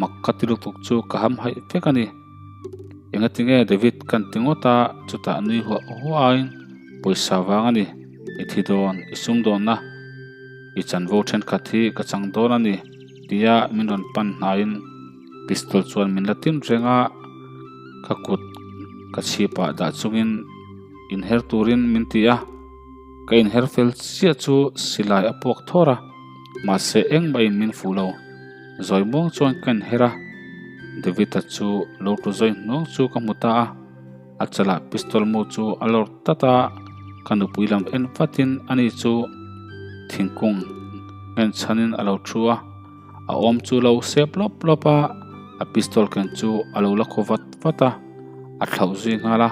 Speaker 1: mak ka ti lutuk chu ka ham haih vek a ni. Engatinge David kan ti ngawt a, chutah nui huah huahin pawisa vang a ni, i thi dawn, i sum dawnna, i chanvo thenkhat hi ka chang dawn a ni tia min rawn pan hnaiin pistol chuan min la tin reng a, ka kut ka chhipah dah chungin inher turin min ti a. Ka inher fel chiah chu silai a puak thawr a, mahse engmahin min fuh lo. Zawi muang chuan ka inher a, David-a chu lo tlu zawi hnuang chu ka hmu ta a, a chalah pistol mu chu a lawr tat a, ka nupui lam en vatin ani chu thingkung nghen chhanin a lo thu a, a awm chu lo sep lawp lawp a, a pistol ken chu a lo la khaw vat vat a, a thlauh zui nghal a,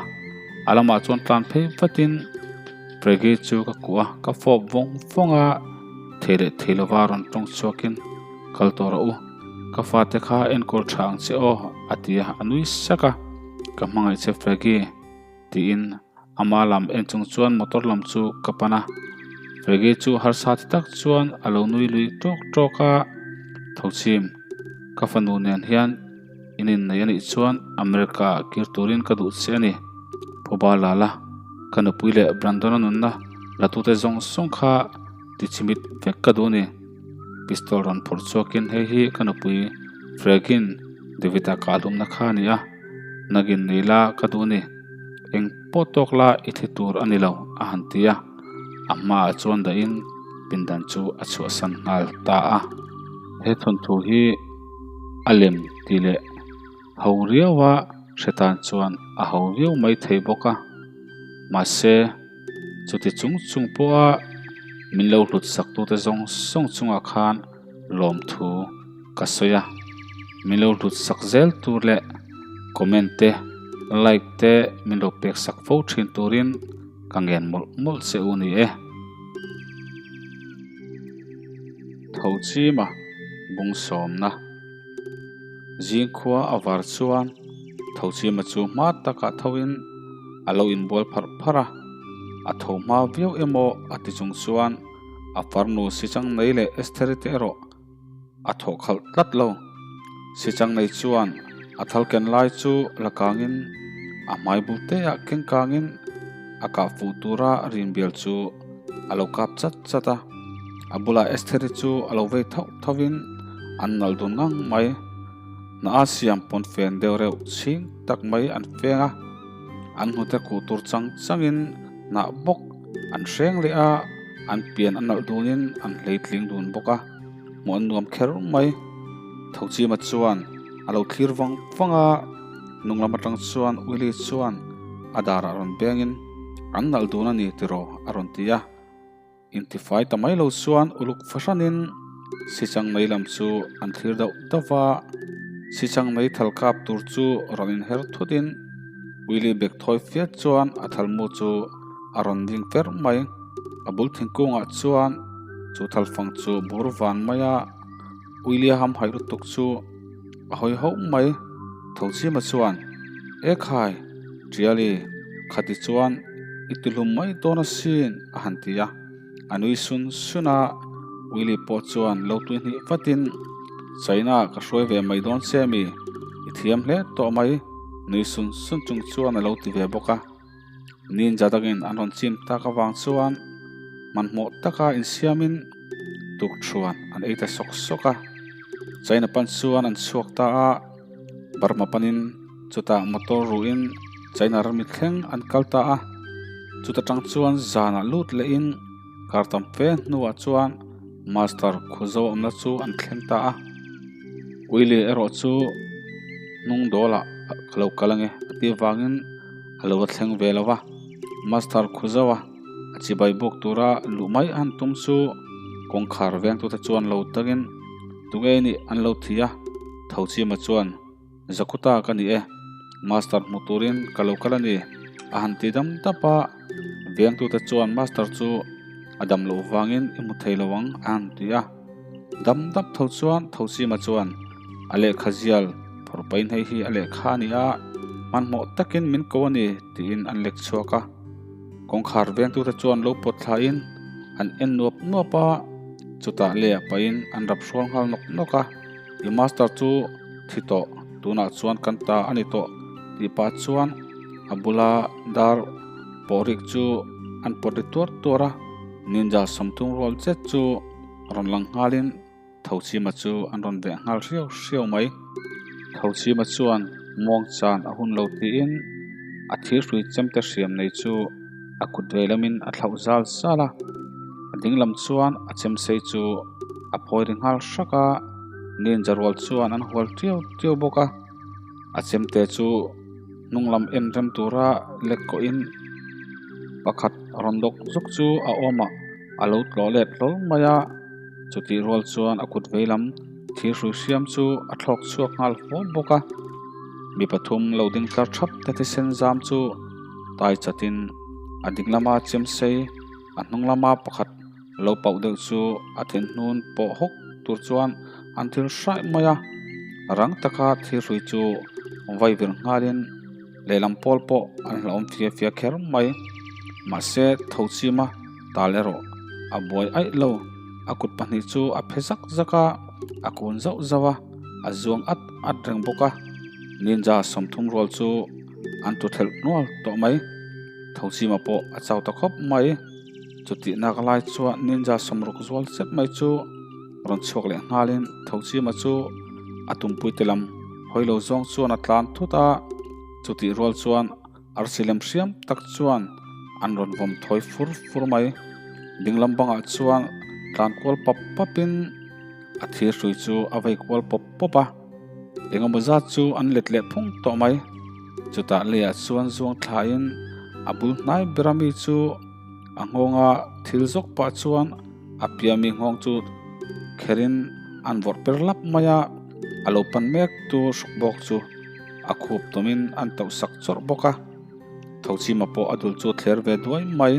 Speaker 1: a lamah chuan tlan phei vatin Preggy chu ka kuah a, ka fawp vawng vawng a, thei leh thei lova rawn tawng chhuakin kal tawh rawh u, ka fate kha enkawl tha ang che aw a ti a, a nui sak a, ka hmangaih che Preggy tiin. Ama lam en chung chuan motor lam chu ka pan a, Reggie chu harsa ti tak chuan a lo nui lui tawk tawk a, Thochim, ka fanu nen hian in innei a nih chuan America ah kir turin ka duh che a ni. Phuba Lala, ka nupui leh Brandon-a nunna la tute zawng zawng kha tichimit vek ka duh a ni. Pistol rawn phawrh chhuakin hei hi ka nupui Fregin David-a kahhlumna kha a ni a, nagin nei la ka duh a ni. Eng pawh tawk la i thi tur a ni lo, a han ti a. A hmaah chuan dahin pindan chu a chhuahsan nghal ta a. He thawnthu hi a lem tih leh ho riau a hre tan chuan a ho viau mai thei bawk a. Mahse, chuti chung chung pawha min lo hlut sak tute zawng zawng chungah khan lawmthu ka sawi a. Min lo hlut sak zel tur leh comment te, like te min lo pek sak fo thin turin ka ngen mawlh mawlh che u ni e. Tho chima bung sawmna zing khua a var chuan tho chima chu hma takah thoin a lo inbual pharh pharh a, a tho hma viau emaw a ti chung chuan a farnu sichang nei leh Estheri te erawh a thawh khalh tlat lo. Sichang nei chuan a thal ken lai chu la kangin a hmai bul te ah keng kangin a kah fuh tura rinbial chu a lo kap chat chat a. A bulah Estheri chu a lo vei thauh thauhin an nalh dun ngang mai. Hna a siam pawn fen deuh reuh chhing tak mai an feng a, an hnute khuh tur chang changin hnah bawk an hreng leh a, an pian a nalh dunin an hleitling dun bawk a, hmuh an nuam kher mai. Thochima chuan a lo thlir vang vang a, hnung lam atang chuan Willie chuan a darah rawn bengin an nalh dun a ni tiraw a rawn ti a. Intifai ta mai lo chuan uluk fahranin sichang mai lam chu an thlir deuh deuh va, sichang mai thal kap tur chu rawn inher thutin Willie bek thawi fiat chuan a thalmu chu a rawn ding fer mai. A bul thingkungah chuan chu thalfang chu bur van mai a, Willie hamhaih lutuk chu a hawi hauh mai. Thochima chuan, E khai, Tiali, khati chuan i tihlum mai dawn asin, a han ti a. A nui sun sun a, Willie pawh chuan lo tui hnih vatin, China ka hruai ve mai dawn che mi, i thiam hle tawh mai, nui sun sun chung chuan a lo ti ve bawk a. Ninja dangin an rawn chim tak avang chuan hmanhmawh taka insiamin tukthuan an ei ta sawk sawk a. China pan chuan an chhuak ta a, Burma panin chutah motor ruhin China rami thleng an kal ta a. Chuta tang chuan zanah lut lehin kar tam fe hnuah chuan Master Khuzo awmna chu an thleng ta a. Willie erawh chu hnung dawlah ka lo kal ange a tih avangin a lo la thleng ve lo va. Master Khuzo-a a chibai bawk tura luh mai a han tum chu kawngkhar vengtute chuan lo tangin tunge nih an lo thi a, Thochima chuan Zakuta ka ni e, Master hmu turin ka lo kal a ni a han ti dam dap a, vengtute chuan Master chu a dam loh vangin i hmu thei lo ang a han ti a. Dam dap tho chuan Thochima chuan a lehkha zial phawrh pain hei hi a lehkha a ni a, hmanhmawh takin min ko a ni tiin an lek chhuak a. Kawngkhar vengtute chuan lo pawt thlain an en nuap nuap a, chutah leh pahin an rap hrual nghal nawk nawk a. I master chu thi tawh, tunah chuan kan ta a ni tawh tih pah chuan a bula dar pawhrik chu an pawt ri tuar tuar a, ninja 30 rual zet chu rawn lang nghalin Thochima chu an rawn veh nghal hriau hriau mai. Thochima chuan muang chan a hun lo tiin a thirhrui chemte hriam nei chu a kut vei lamin a thlauh zal zal a, a ding lam chuan a chemsei chu a phawi ri nghal hrak a, ninja rual chuan an hual tiau tiau bawk a, a chemte chu hnung lam en rem tura lek kawhin pakhat rawn dawk zawk chu a awmah a lo tlawh let hlawl mai a, chutih rual chuan a kut vei lam thirhrui hriam chu a thlawk chhuak nghal huam bawk a, mi pathum lo ding tlar thap te thisen zam chu tai chatin a ding lama chem sei a hnung lama pakhat lo pauh deuh chu a then hnun pawh hawk tur chuan an thil hraih mai a, rang taka thirhrui chu vai vir nghalin. Lehlam pawl pawh an hlauhawm fia fia kher mai. Mahse, Thochima tal erawh a buai aih lo. A kut pahnih chu a phe zak zak a, a kun zauh zauh a, a zuang at at reng bawk a. Ninja 30 rual chu an tu thelh nual tawh mai. Thochima pawh a chau ta khawp mai. Chutih nak lai chuan Ninja 60 zual zet mai chu rawn chhuak leh nghalin Thochima chu a tumpui te lam hawi lo zawng chuan a tlan thut a. Chutih rual chuan arsi lem hriam tak chuan an rawn vawm thawi fur fur mai. Dinglam bangah chuan tlan kual pap papin a thir hrui chu a vei kual pawp pawp a. Engemaw zat chu an let leh phung tawh mai. Chutah leiah chuan zuang thlain a bul hnai ber ami chu a nghawnga thil zawk pah chuan a piami nghawng chu kherin an vawrh per lap mai a, a lo pan mek tu hruk bawk chu a khup tawmin an tauh sak chawrh bawk a. Thochima pawh a dul chu thler ve duai mai.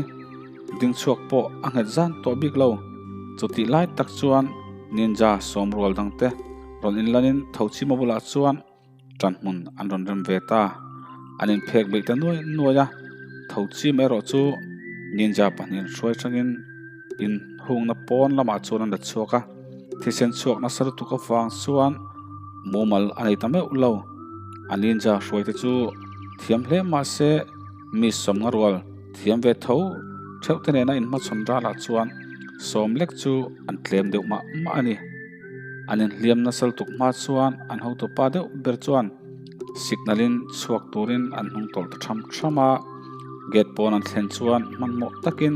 Speaker 1: Ding chhuak pawh a nghet zan tawh bik lo. Chutih lai tak chuan ninja sawm rual dangte rawn inlanin Thochima bulah chuan tan hmun an rawn rem ve ta. An inphek beih ta nuai nuai a, Thochima erawh chu ninja pahnihin hruai hrangin in hungna pawn lamah chuan an la chhuak a. Thisen chhuak nasa lutuk avang chuan mumal a nei ta meuh lo. A ninja hruaite chu thiam hle mahse mi sawmnga rual thiam ve tho theuh te nena inhmachhawn ralah chuan sawm lek chu an tlem deuh mah mah a ni. An inhliam nasa lutuk hma chuan an hotupa deuh ber chuan signal in chhuak turin an hnung tawlh ta tham tham a. Gate pawn an thlen chuan hmanhmawh takin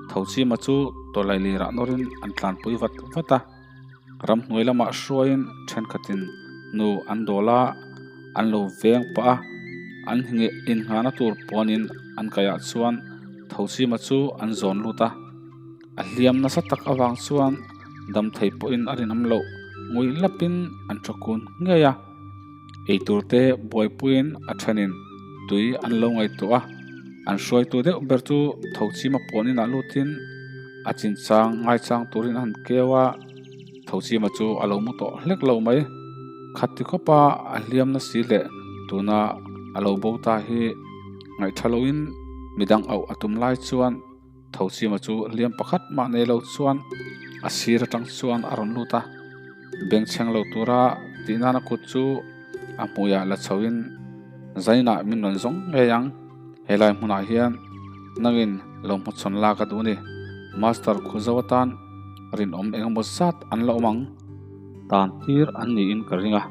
Speaker 1: Thochima chu tawlailirah nawrin an tlanpui vat vat a. Ramhnuai lamah hruaiin thenkhatin nu an dawl a, an lo veng pah a. An innghahna tur puanin an kaihah chuan Thochima chu an zawn lut a. A hliam nasa tak avang chuan dam thei pawhin a rinawm loh ngui lapin an tha kun ngei a. Eitur te buaipuiin a thenin tui an lo ngaihtuah a, an hruaitu deuh ber chu Thochima pawn inah lutin a chinchang ngaichang turin a han keu a, Thochima chu a lo mu tawh hlek lo mai. Khati khawpa a hliam na si leh tuna a lo bo ta hi ngaihtha loin midang auh a tum lai chuan Thochima chu hliam pakhat mah nei lo chuan a sir atang chuan a rawn lut a, bengchheng lo tura tih nana kut chu a hmuiah la chhoin zainah min rawn zawng ngei ang, helai hmunah hian nangin lo hmachhawn lak a duh a ni, Master Khuzo atan rinawm engemaw zat an la awm ang. Tan tir an niin ka ring a,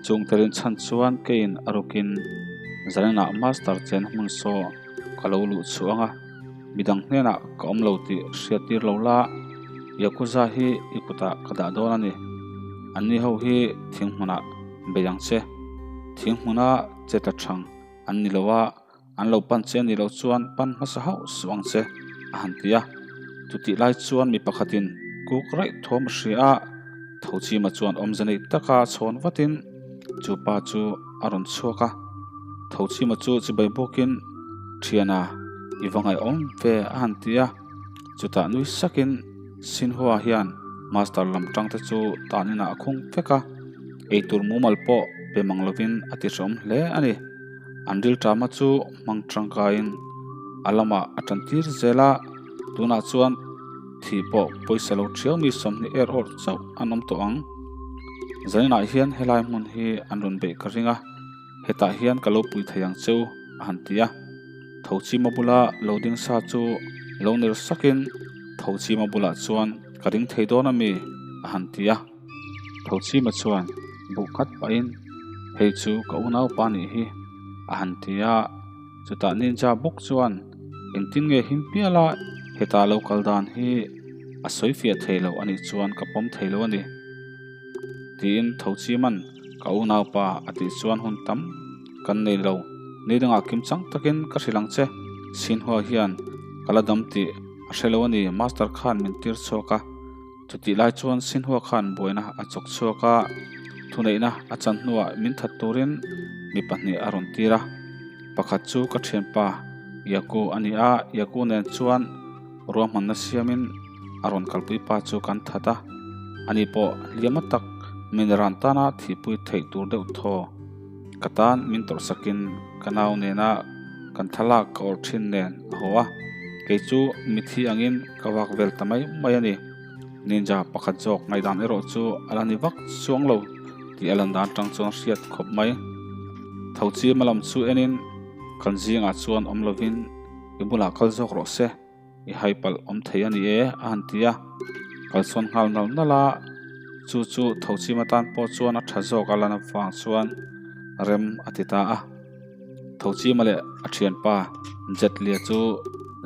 Speaker 1: chung terin chhan chuan keiin a rukin zaninah Master chen hmun saw ka lo luh chhuah ang a, midang hnenah ka awm lo tih hriat tir lo la, Yakuza hi i kutah ka dah dawn a ni. Anni ho hi thing hmunah bei ang che. Thing hmuna che tla thang an ni lo a, an lo pan che a nih loh chuan pan hmasa hauh suh ang che, a han ti a. Chutih lai chuan mi pakhatin kuk raih thawm a hria a, Thochima chuan awmze nei taka chhawn vatin chu pa chu a rawn chhuak a. Thochima chu chibai bawkin, Thiana, i va ngaihawm ve a han ti a. Chutah nui sakin Sinhua hian Master lam tangte chu tan inah a khung vek a, eitur mumal pawh pe mang lovin a ti hrehawm hle a ni. An rilṭama chu hmang tangkaiin a lamah a tantir zel a, tunah chuan Thih pawh pawisa lo thiau mi 20 er awrh chauh an awm tawh ang. Zaninah hian helai hmun hi an rawn beih ka ring a, hetah hian ka lo pui thei ang cheu a han ti a. Thochima bula lo ding sa chu lo ner sakin Thochima bulah chuan ka ring thei dawn ami a han ti a. Thochima chuan buh nghat pahin hei chu ka unaupa nih hi a han ti a. Chutah ninja bawk chuan engtin nge him piala heta lo kal dan hi a sawi fiah thei lo anih chuan ka pawm thei lo a ni tiin Thochiman ka unaupa a tih chuan hun tam kan nei lo. Ni dangah kim chang takin ka hrilh ang che. Sinhua hian ka la dam tih a hre lo a ni Master khan min tir chhuak a. Chutih lai chuan Sinhua khan buaina a chawk chhuak a, thuneihna a chan hnuah min that turin mi pahnih a rawn tir a. Pakhat chu ka thianpa Yaku a ni a, Yaku nen chuan ruahmanna siamin a rawn kalpui pa chu kan that a. Ani pawh hliama tak min ran tana thihpui theih tur deuh thaw ka tan min tawrhsakin. ka nau nena kan thlalak ka awrh thin nen a haw a, kei chu mithi angin ka vak vel ta mai mai a ni. Ninja pakhat zawk ngaihdan erawh chu a la ni vak chuang lo tih a lan dan atang chuan hriat khawp mai. Tho chima lam chu enin kan zingah chuan awm lovin i bulah kal zawk rawh se, i hai palh awm thei a ni e a han ti a. Kalsawn nghal nal nal a, chu chu tho chima tan pawh chuan a tha zawk a lan avang chuan rem a ti ta a. Tho chima leh a thianpa Jet Lia chu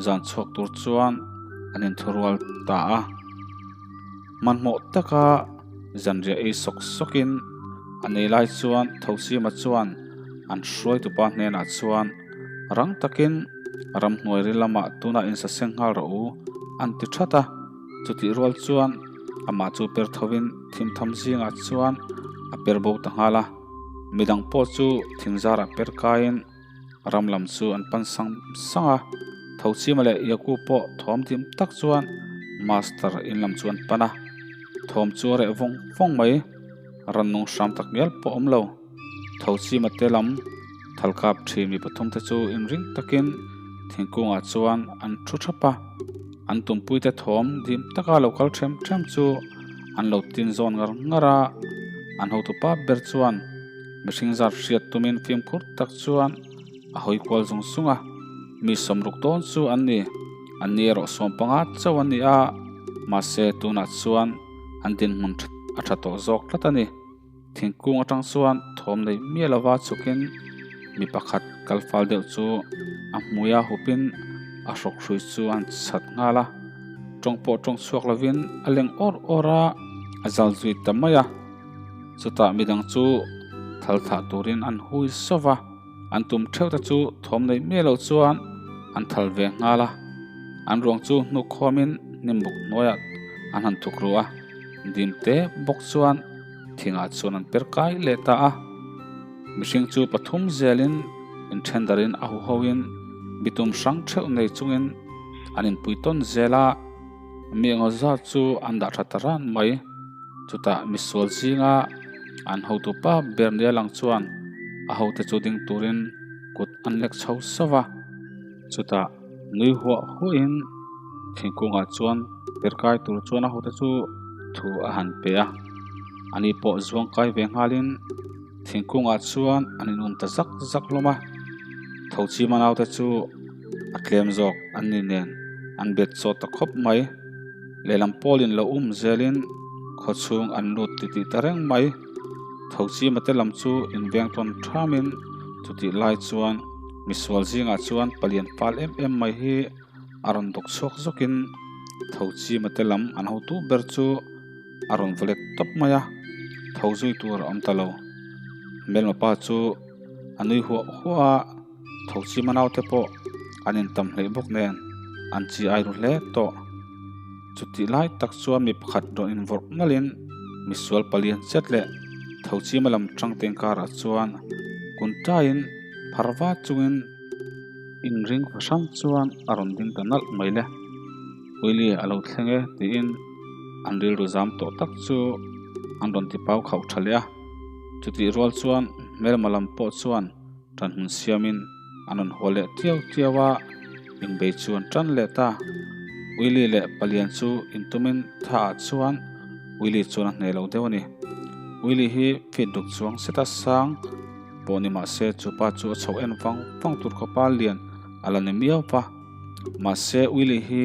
Speaker 1: zan chhuak tur chuan an inthurual ta a. Hmanhmawh taka zanriah ei sawk sawkin a nei lai chuan Tho chima chuan an hruaitupa hnenah chuan rang takin ramhnuai ri lamah tunah insaseng nghal rawh u an ti that a. Chutih rual chuan amah chu per thovin thimtham zingah chuan a per bo ta nghal a. Midang pawh chu thingzarah per kaiin ram lam chu an pan sang sang a, Thochima leh Yaku pawh thawm dim tak chuan Master in lam chu an pan a, thawm chu a reh vawng vawng mai, rannung hram tak ngial pawh a awm lo. Thochima te lam thalkap thin mi pathum te chu inring takin thingkungah chuan an thu thap a, an tumpuite thawm dim taka lo kal them them chu an lo tin zawn ngar ngar a, an hotupa ber chuan mihring zat hriat tumin fimkhur tak chuan a hawi kual zung zung a, mi sawmruk dawn chu an ni, an ni erawh sawm panga chauh an ni a, mahse tunah chuan an dinhmun a tha tawh zawk tlat a ni. Thingkung atang chuan thawm nei miah lova chhukin mi pakhat kal fal deuh chu a hmui a hupin a hrawk hrui chu a han chhat nghal a, tawng pawh tawng chhuak lovin a leng awr awr a, a zal zui ta mai a. Chutah midang chu thal thlah turin an hui sawp a, an tum theuh te chu thawm nei miah lo chuan an thal ve nghal a, an ruang chu hnuk khawmin hnimbuk hnuaiah an han thuk ru a, dim te bawk chuan. Thingah chuan an per kai leh ta a, mihring chu pathum zelin inthendarin a huhoin bitum hrang theuh nei chungin an inpui tawn zel a, mi engaw zat chu an dah tha ta ran mai. Chutah misual zinga an hotupa ber nia lang chuan a hote chu ding turin kut an lek chho sauh a, chutah nui huah huahin thingkungah chuan per kai tur chuan a hote chu thu a han pe a, ani pawh zuang kai ve nghalin thingkungah chuan an inum ta zak zak hlawm a, Thochima naute chu a tlem zawk an ni nen an bet chawt ta khawp mai, lehlam pawlin lo um zelin khawchhung an lut titih ta reng mai, Thochima te lam chu inveng tawn thamin chutih lai chuan misual zingah chuan palian fal em em mai hi a rawn dawk chhuak zawkin Thochima te lam an hotu ber chu a rawn vaw let tawp mai a, tho zui tur a awm ta lo. Hmelma pa chu a nui huah huah a, Thochima naute pawh an intam hleih bawk nen an chi ai ru hle tawh. Chutih lai tak chuan mi pakhat rawn invawrh nalhin misual palian chet leh Thochima lam tangte inkarah chuan kun taiin phar va chungin inring fahran chuan a rawn ding ta nalh mai le. Willy a lo thleng e tiin an rilru zam tawh tak chu an rawn ti pau khauh tha leh a. Chutih rual chuan hmelma lam pawh chuan tan hmun siamin an rawn haw leh tiau tiau a, inbei chu an tan leh ta. Willy leh Palian chu intumin thaah chuan Willy chuan a hneh lo deuh a ni. Willy hi feet duk chuang seta sang pawh ni mah se chupa chu a chhoh en vang vang tur khawpa lian a la ni miau va. Mahse Willy hi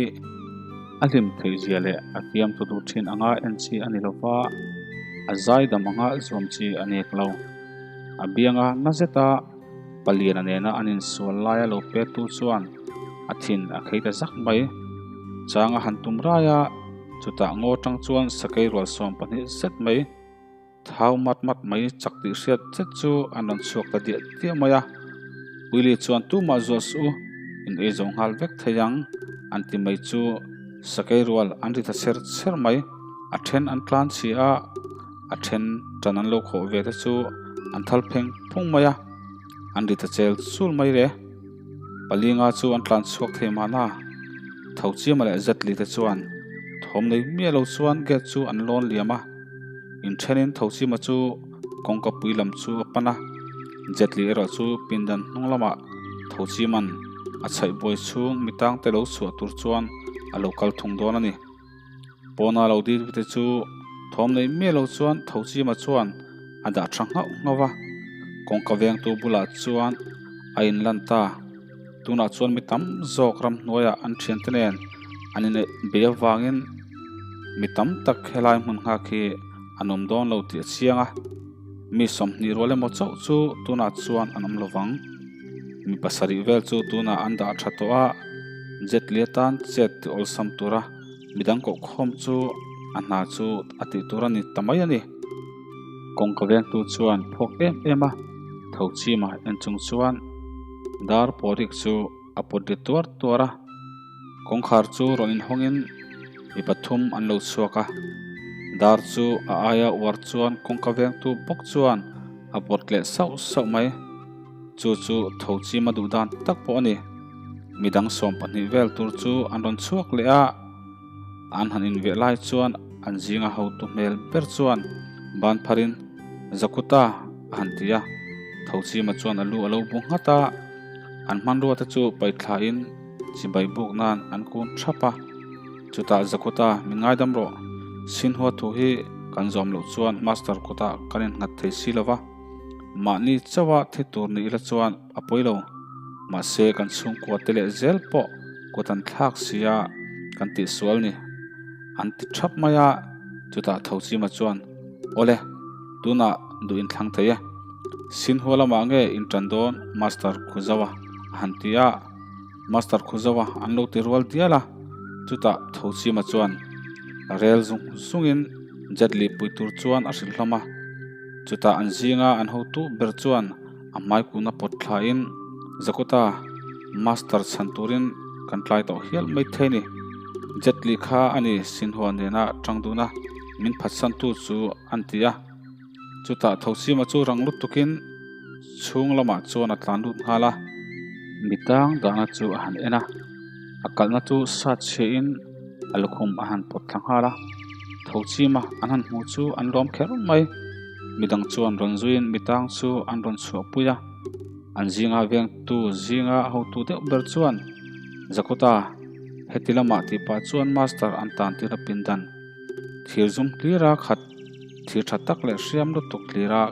Speaker 1: a hlim theih zia leh a fiam tu duh thin anga en chi a ni lo va, a zai dam anga zuam chi a nek lo. A bianga na zeta paliana nena an insual laia lo pe tu chuan a thin a khei ta zak mai. Chang a han tum rai a, chutah ngaw tang chuan sakei rual 12 zet mai thau mat mat mai chak tih hriat zet chu an rawn chhuak ta diah diah mai a. Willy chuan tumah zuah suh u, in ei zo nghal vek thei ang an ti mai chu sakei rual an ri ta chher chher mai. A then an tlan chhi a. A then tan an lo khawh ve te chu an thal pheng phung mai a, an ri ta chel chul mai le. Palinga chu an tlan chhuak thei mahna, Thochiama leh Zetli te chuan thawm nei miah lo chuan gate chu an lawn liam a. Inthenin Thochiama chu kawngka pui lam chu a pan a. Jet Li erawh chu pindan hnung lamah tho chiman a chhaih buai chhung mi tangte lo chhuah tur chuan a lo kal thung dawn a ni. Pawna lo dil te chu thawm nei miah lo chuan tho chima chuan a dah tha nghauh nghauh va, kawngka vengtu bulah chuan a inlan ta. Tunah chuan mi tam zawk ramhnuaiah an thiante nen an inneih bei avangin mi tam tak helai hmun nghak hi an awm dawn lo tih a chiang a, mi 20 rual emaw chauh chu tunah chuan an awm lo vang. Mi pasarih vel chu tunah an dah tha tawh a, Jet Li atan chet ti awlsam tura midang kohkhawm chu a hna chu a tih tur a ni ta mai a ni. Kawngka vengtu chuan phawk em em a, tho chima en chung chuan dar pawrik chu a pawt ri tuar tuar a. Kawngkhar chu rawn inhawngin mi pathum an lo chhuak a, dar chu a aia uar chuan kawngka vengtu bawk chuan a pawt leh sauh sauh mai. Chu chu tho chima duh dan tak pawh a ni. Midang 12 vel tur chu an rawn chhuak leh a, an han inveh lai chuan an zinga hotu hmel ber chuan ban pharin Zakuta a han ti a, tho chima chuan a lu a lo bu nghat a, an hmanrua te chu paithlain chibai buk nan an kun thap a. Chutah Zakuta min ngaidam rawh, Sinhua thu hi kan zawm loh chuan Master kutah kan innghat thei si lo va. Mahni chauha thi tur ni ila chuan a pawi lo. Mahse kan chhungkua te leh zel pawh kut an thlak si a, kan tihsual ni. An ti thap mai a, chutah Thochima chuan, Awle, tunah duh in thlang thei e. Sinhua lamah nge in tan dawn Master Khuzawa a han ti a. Master Khuzawa an lo ti rual dial a, chutah Thochima chuan rel zung zungin Jet Li pui tur chuan a hrilh hlawm a. Chutah an zinga an hotu ber chuan a hmai kuna pawt thlain Zakuta Master chhan turin kan tlai tawh hial mai thei ni. Jet Li kha a ni Sinhua nena tang dun a, min phatsantu chu an ti a. Chutah Thosima chu rang lutukin chhung lamah chuan a tlan lut nghal a. Mitang dahna chu a han en a, a kalhna chu sat chhiahin a lukhum a han pawt thla nghal a, tho chima an han hmu chu an lawm kher mai. Midang chuan rawn zuiin mitang chu an rawn chhuahpui a, an zinga vengtu zinga hotu deuh ber chuan Zakuta heti lamah tih pah chuan master an tan tir a pindan thir zum hlir a khat thir tha tak leh hriam lutuk hlir a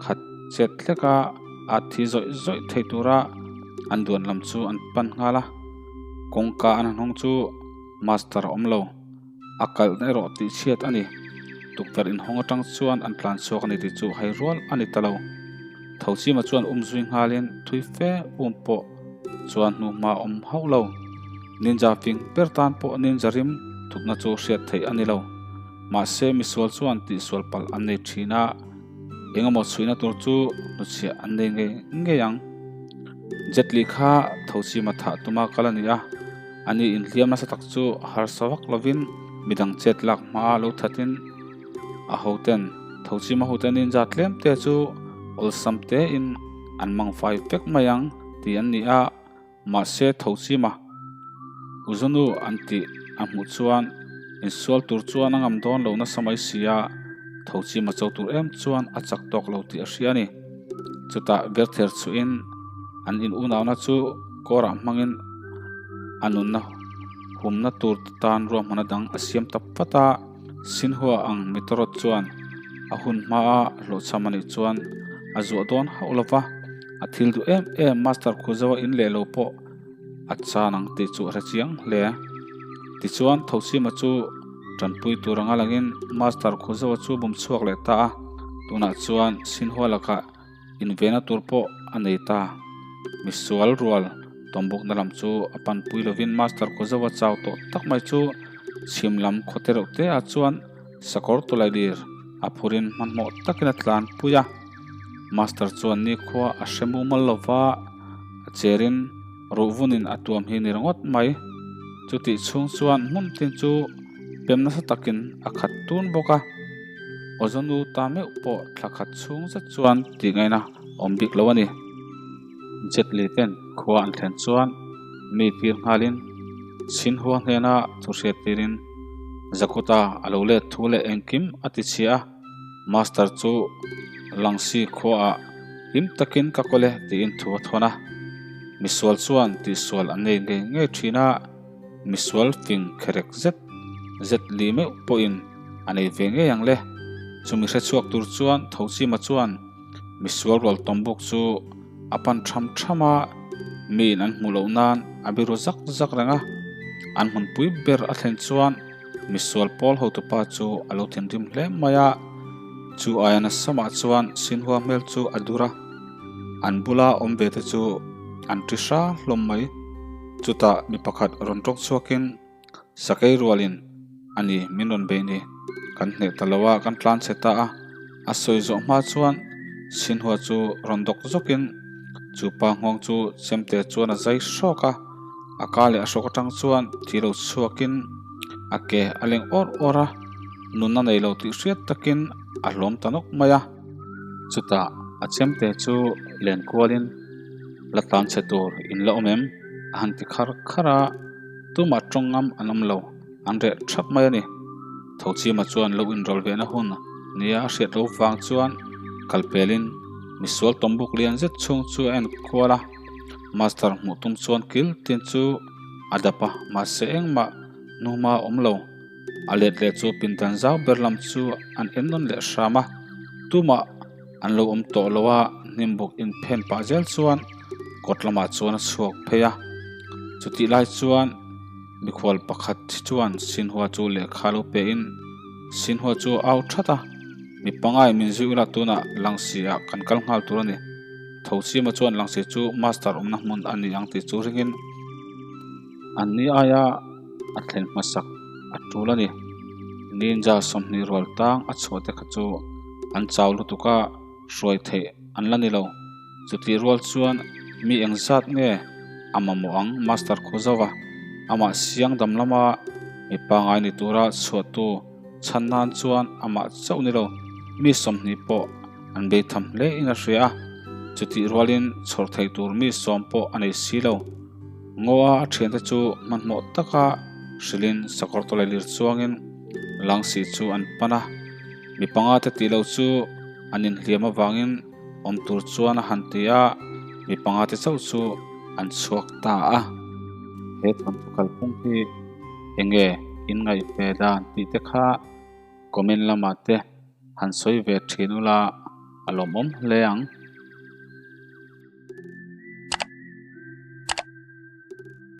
Speaker 1: khat chet hlek a a thi zawih zawih thei tura an duan lam chu an pan nghal a. Kawngka an han hawng chu master a awm lo, a kalhna erawh tih chhiat a ni. Tukverh inhawng atang chuan an tlan chhuak a ni tih chu hai rual a ni ta lo. Thochima chuan um zui nghalin thui fe um pawh chuan hnu hma awm hauh lo. Ninja fing ber tan pawh ninja rim thupna chu hriat theih a ni lo. Mahse misual chuan tihsual palh an nei thin a. Engemaw chhuihna tur chu hnuchhiah an nei ngei ngei ang. Jet Li kha Thochima thah tuma kal a ni a, ani inhliam nasa tak chu harsa vak lovin midang chet lak hmaa lo thatin a hoten Thochima hoten ninja tlem te chu awlsam tein an mangfai vek mai ang tih an ni a. Mahse Thochima Uzonu an tih a hmuh chuan insual tur chuan a ngam dawn lo nasa mai si a, Thochima cho tur em chuan a chak tawk lo tih a hria a ni. Chutah Berther chhuihin an in unauna chu kawrah hmangin a nunna humna tur tan ruahmanna dang a siam ta vat a, Sinhua ang Mitorawt chuan a hun hmaa hlawhchham a nih chuan a zuah dawn hauh lo va. A thil duh em em Master Khuzawa in leh lo pawh a chan ang tih chu a hre chiang hle. Tichuan Thochima chu tanpui tur anga langin Master Khuzawa chu bum chhuak leh ta a, tunah chuan Sinhua lakah invena tur pawh a nei ta. Misual rual tawmbukna lam chu a panpui lovin Master Khuzawa chau tawh tak mai chu chhim lam khawte reuh te ah chuan Sakawr tawlailir a phurin hmanhmawh takin a tlanpui a. Master chuan nikhua a hre mumal lo va, a cherin ruhvunin a tuam hi ni ringawt mai. Chutih chhung chuan hmun tin chu pem nasa takin a khat tun bawk a. Ozonu ta meuh pawh thla khat chhung zet chuan tih ngaihna awm bik lo a ni. Jet Li ten khua an thlen chuan mi tir nghalin Sinhua hnena thu hriat tirin Zakuta a lo let thu leh engkim a ti chhia a. Master chu Langsi khuaah Hlim takin ka kawl e tiin thu a thawn a. Misual chuan tihsual an nei ngei ngei thin a, misual fing kherek zet zet li meuh pawhin a nei ve ngei ang le. Chumi hrechhuak tur chuan Thochima chuan misual rual tawm bawk chu a pan tham tham a, miin an hmuh loh nan a biru zak zak reng a. An hmunpui ber a thlen chuan misual pawl hotupa chu a lo thinrim hle mai a, chu aia nasa mah chuan Sinhua hmel chu a dur a, an bula awm ve te chu an ti hra hlawm mai. Chutah mi pakhat rawn tawk chhuakin Sakei rualin a ni min rawn bei ni, kan hneh ta lo a, kan tlan chhe ta a, a sawi zawh hma chuan Sinhua chu rawn dawk zawkin chu pa nghawng chu chemte chuan a zai hrawk a, a ka leh a hrawk atang chuan thi lo chhuakin a ke a leng awr awr a, nunna nei lo tih hriat takin a hlawm ta nawk mai a. Chutah a chemte chu len kualin la tlan chhe tur in la awm em? a han ti khar khar a. Tumah tawng ngam an awm lo, an reh thap mai a ni. Thochima chuan lo inrawl ve na hun nia a hriat loh vang chuan kal pelin misual tawmbuk lian zet chhung chu a en kual a. Master hmuh tum chuan kil tin chu a dap a, mahse engmah hnuhma a awm lo. A let leh chu pindan zau ber lam chu an en nawn leh hram a, tumah an lo awm tawh lo a, hnimbuk inphen pah zel chuan kawt lamah chuan a chhuak phei a. Chutih lai chuan mikhual pakhat chuan Sinhua chu lehkha lo pein Sinhua chu a au that a, Mi pangai min zui ula tunah Langsi ah kan kal nghal tur a ni. Thochima chuan Langsi chu master awmna hmun a ni ang tih chu ringin an ni aia a thlen hmasak a tul a ni. Ninja 20 rual tang a chhuah te kha chu an chau lutuk a, hruai theih an la ni lo. Chutih rual chuan mi engzat nge a mamawh ang Master khaw zauh a, amah siang dam lama mi pangai ni tura chhuahtu chhan nan chuan amah chauh ni lo mi 20 pawh an bei tham hle in a hria a, chutih rualin chhawr thei tur mi 10 pawh a nei si lo. Ngaw a thiante chu hmanhmawh taka hrilhin sakawr tawlai lir chuangin Langsi chu an pan a, mi panga te tih loh chu an inhliam avangin awm tur chuan a han ti a, mi panga te chauh chu an chhuak ta a. He thawnthu kalphung hi enge in ngaih ve dan tih te kha comment lamah te han sawi ve thin ula a lawmawm hle ang.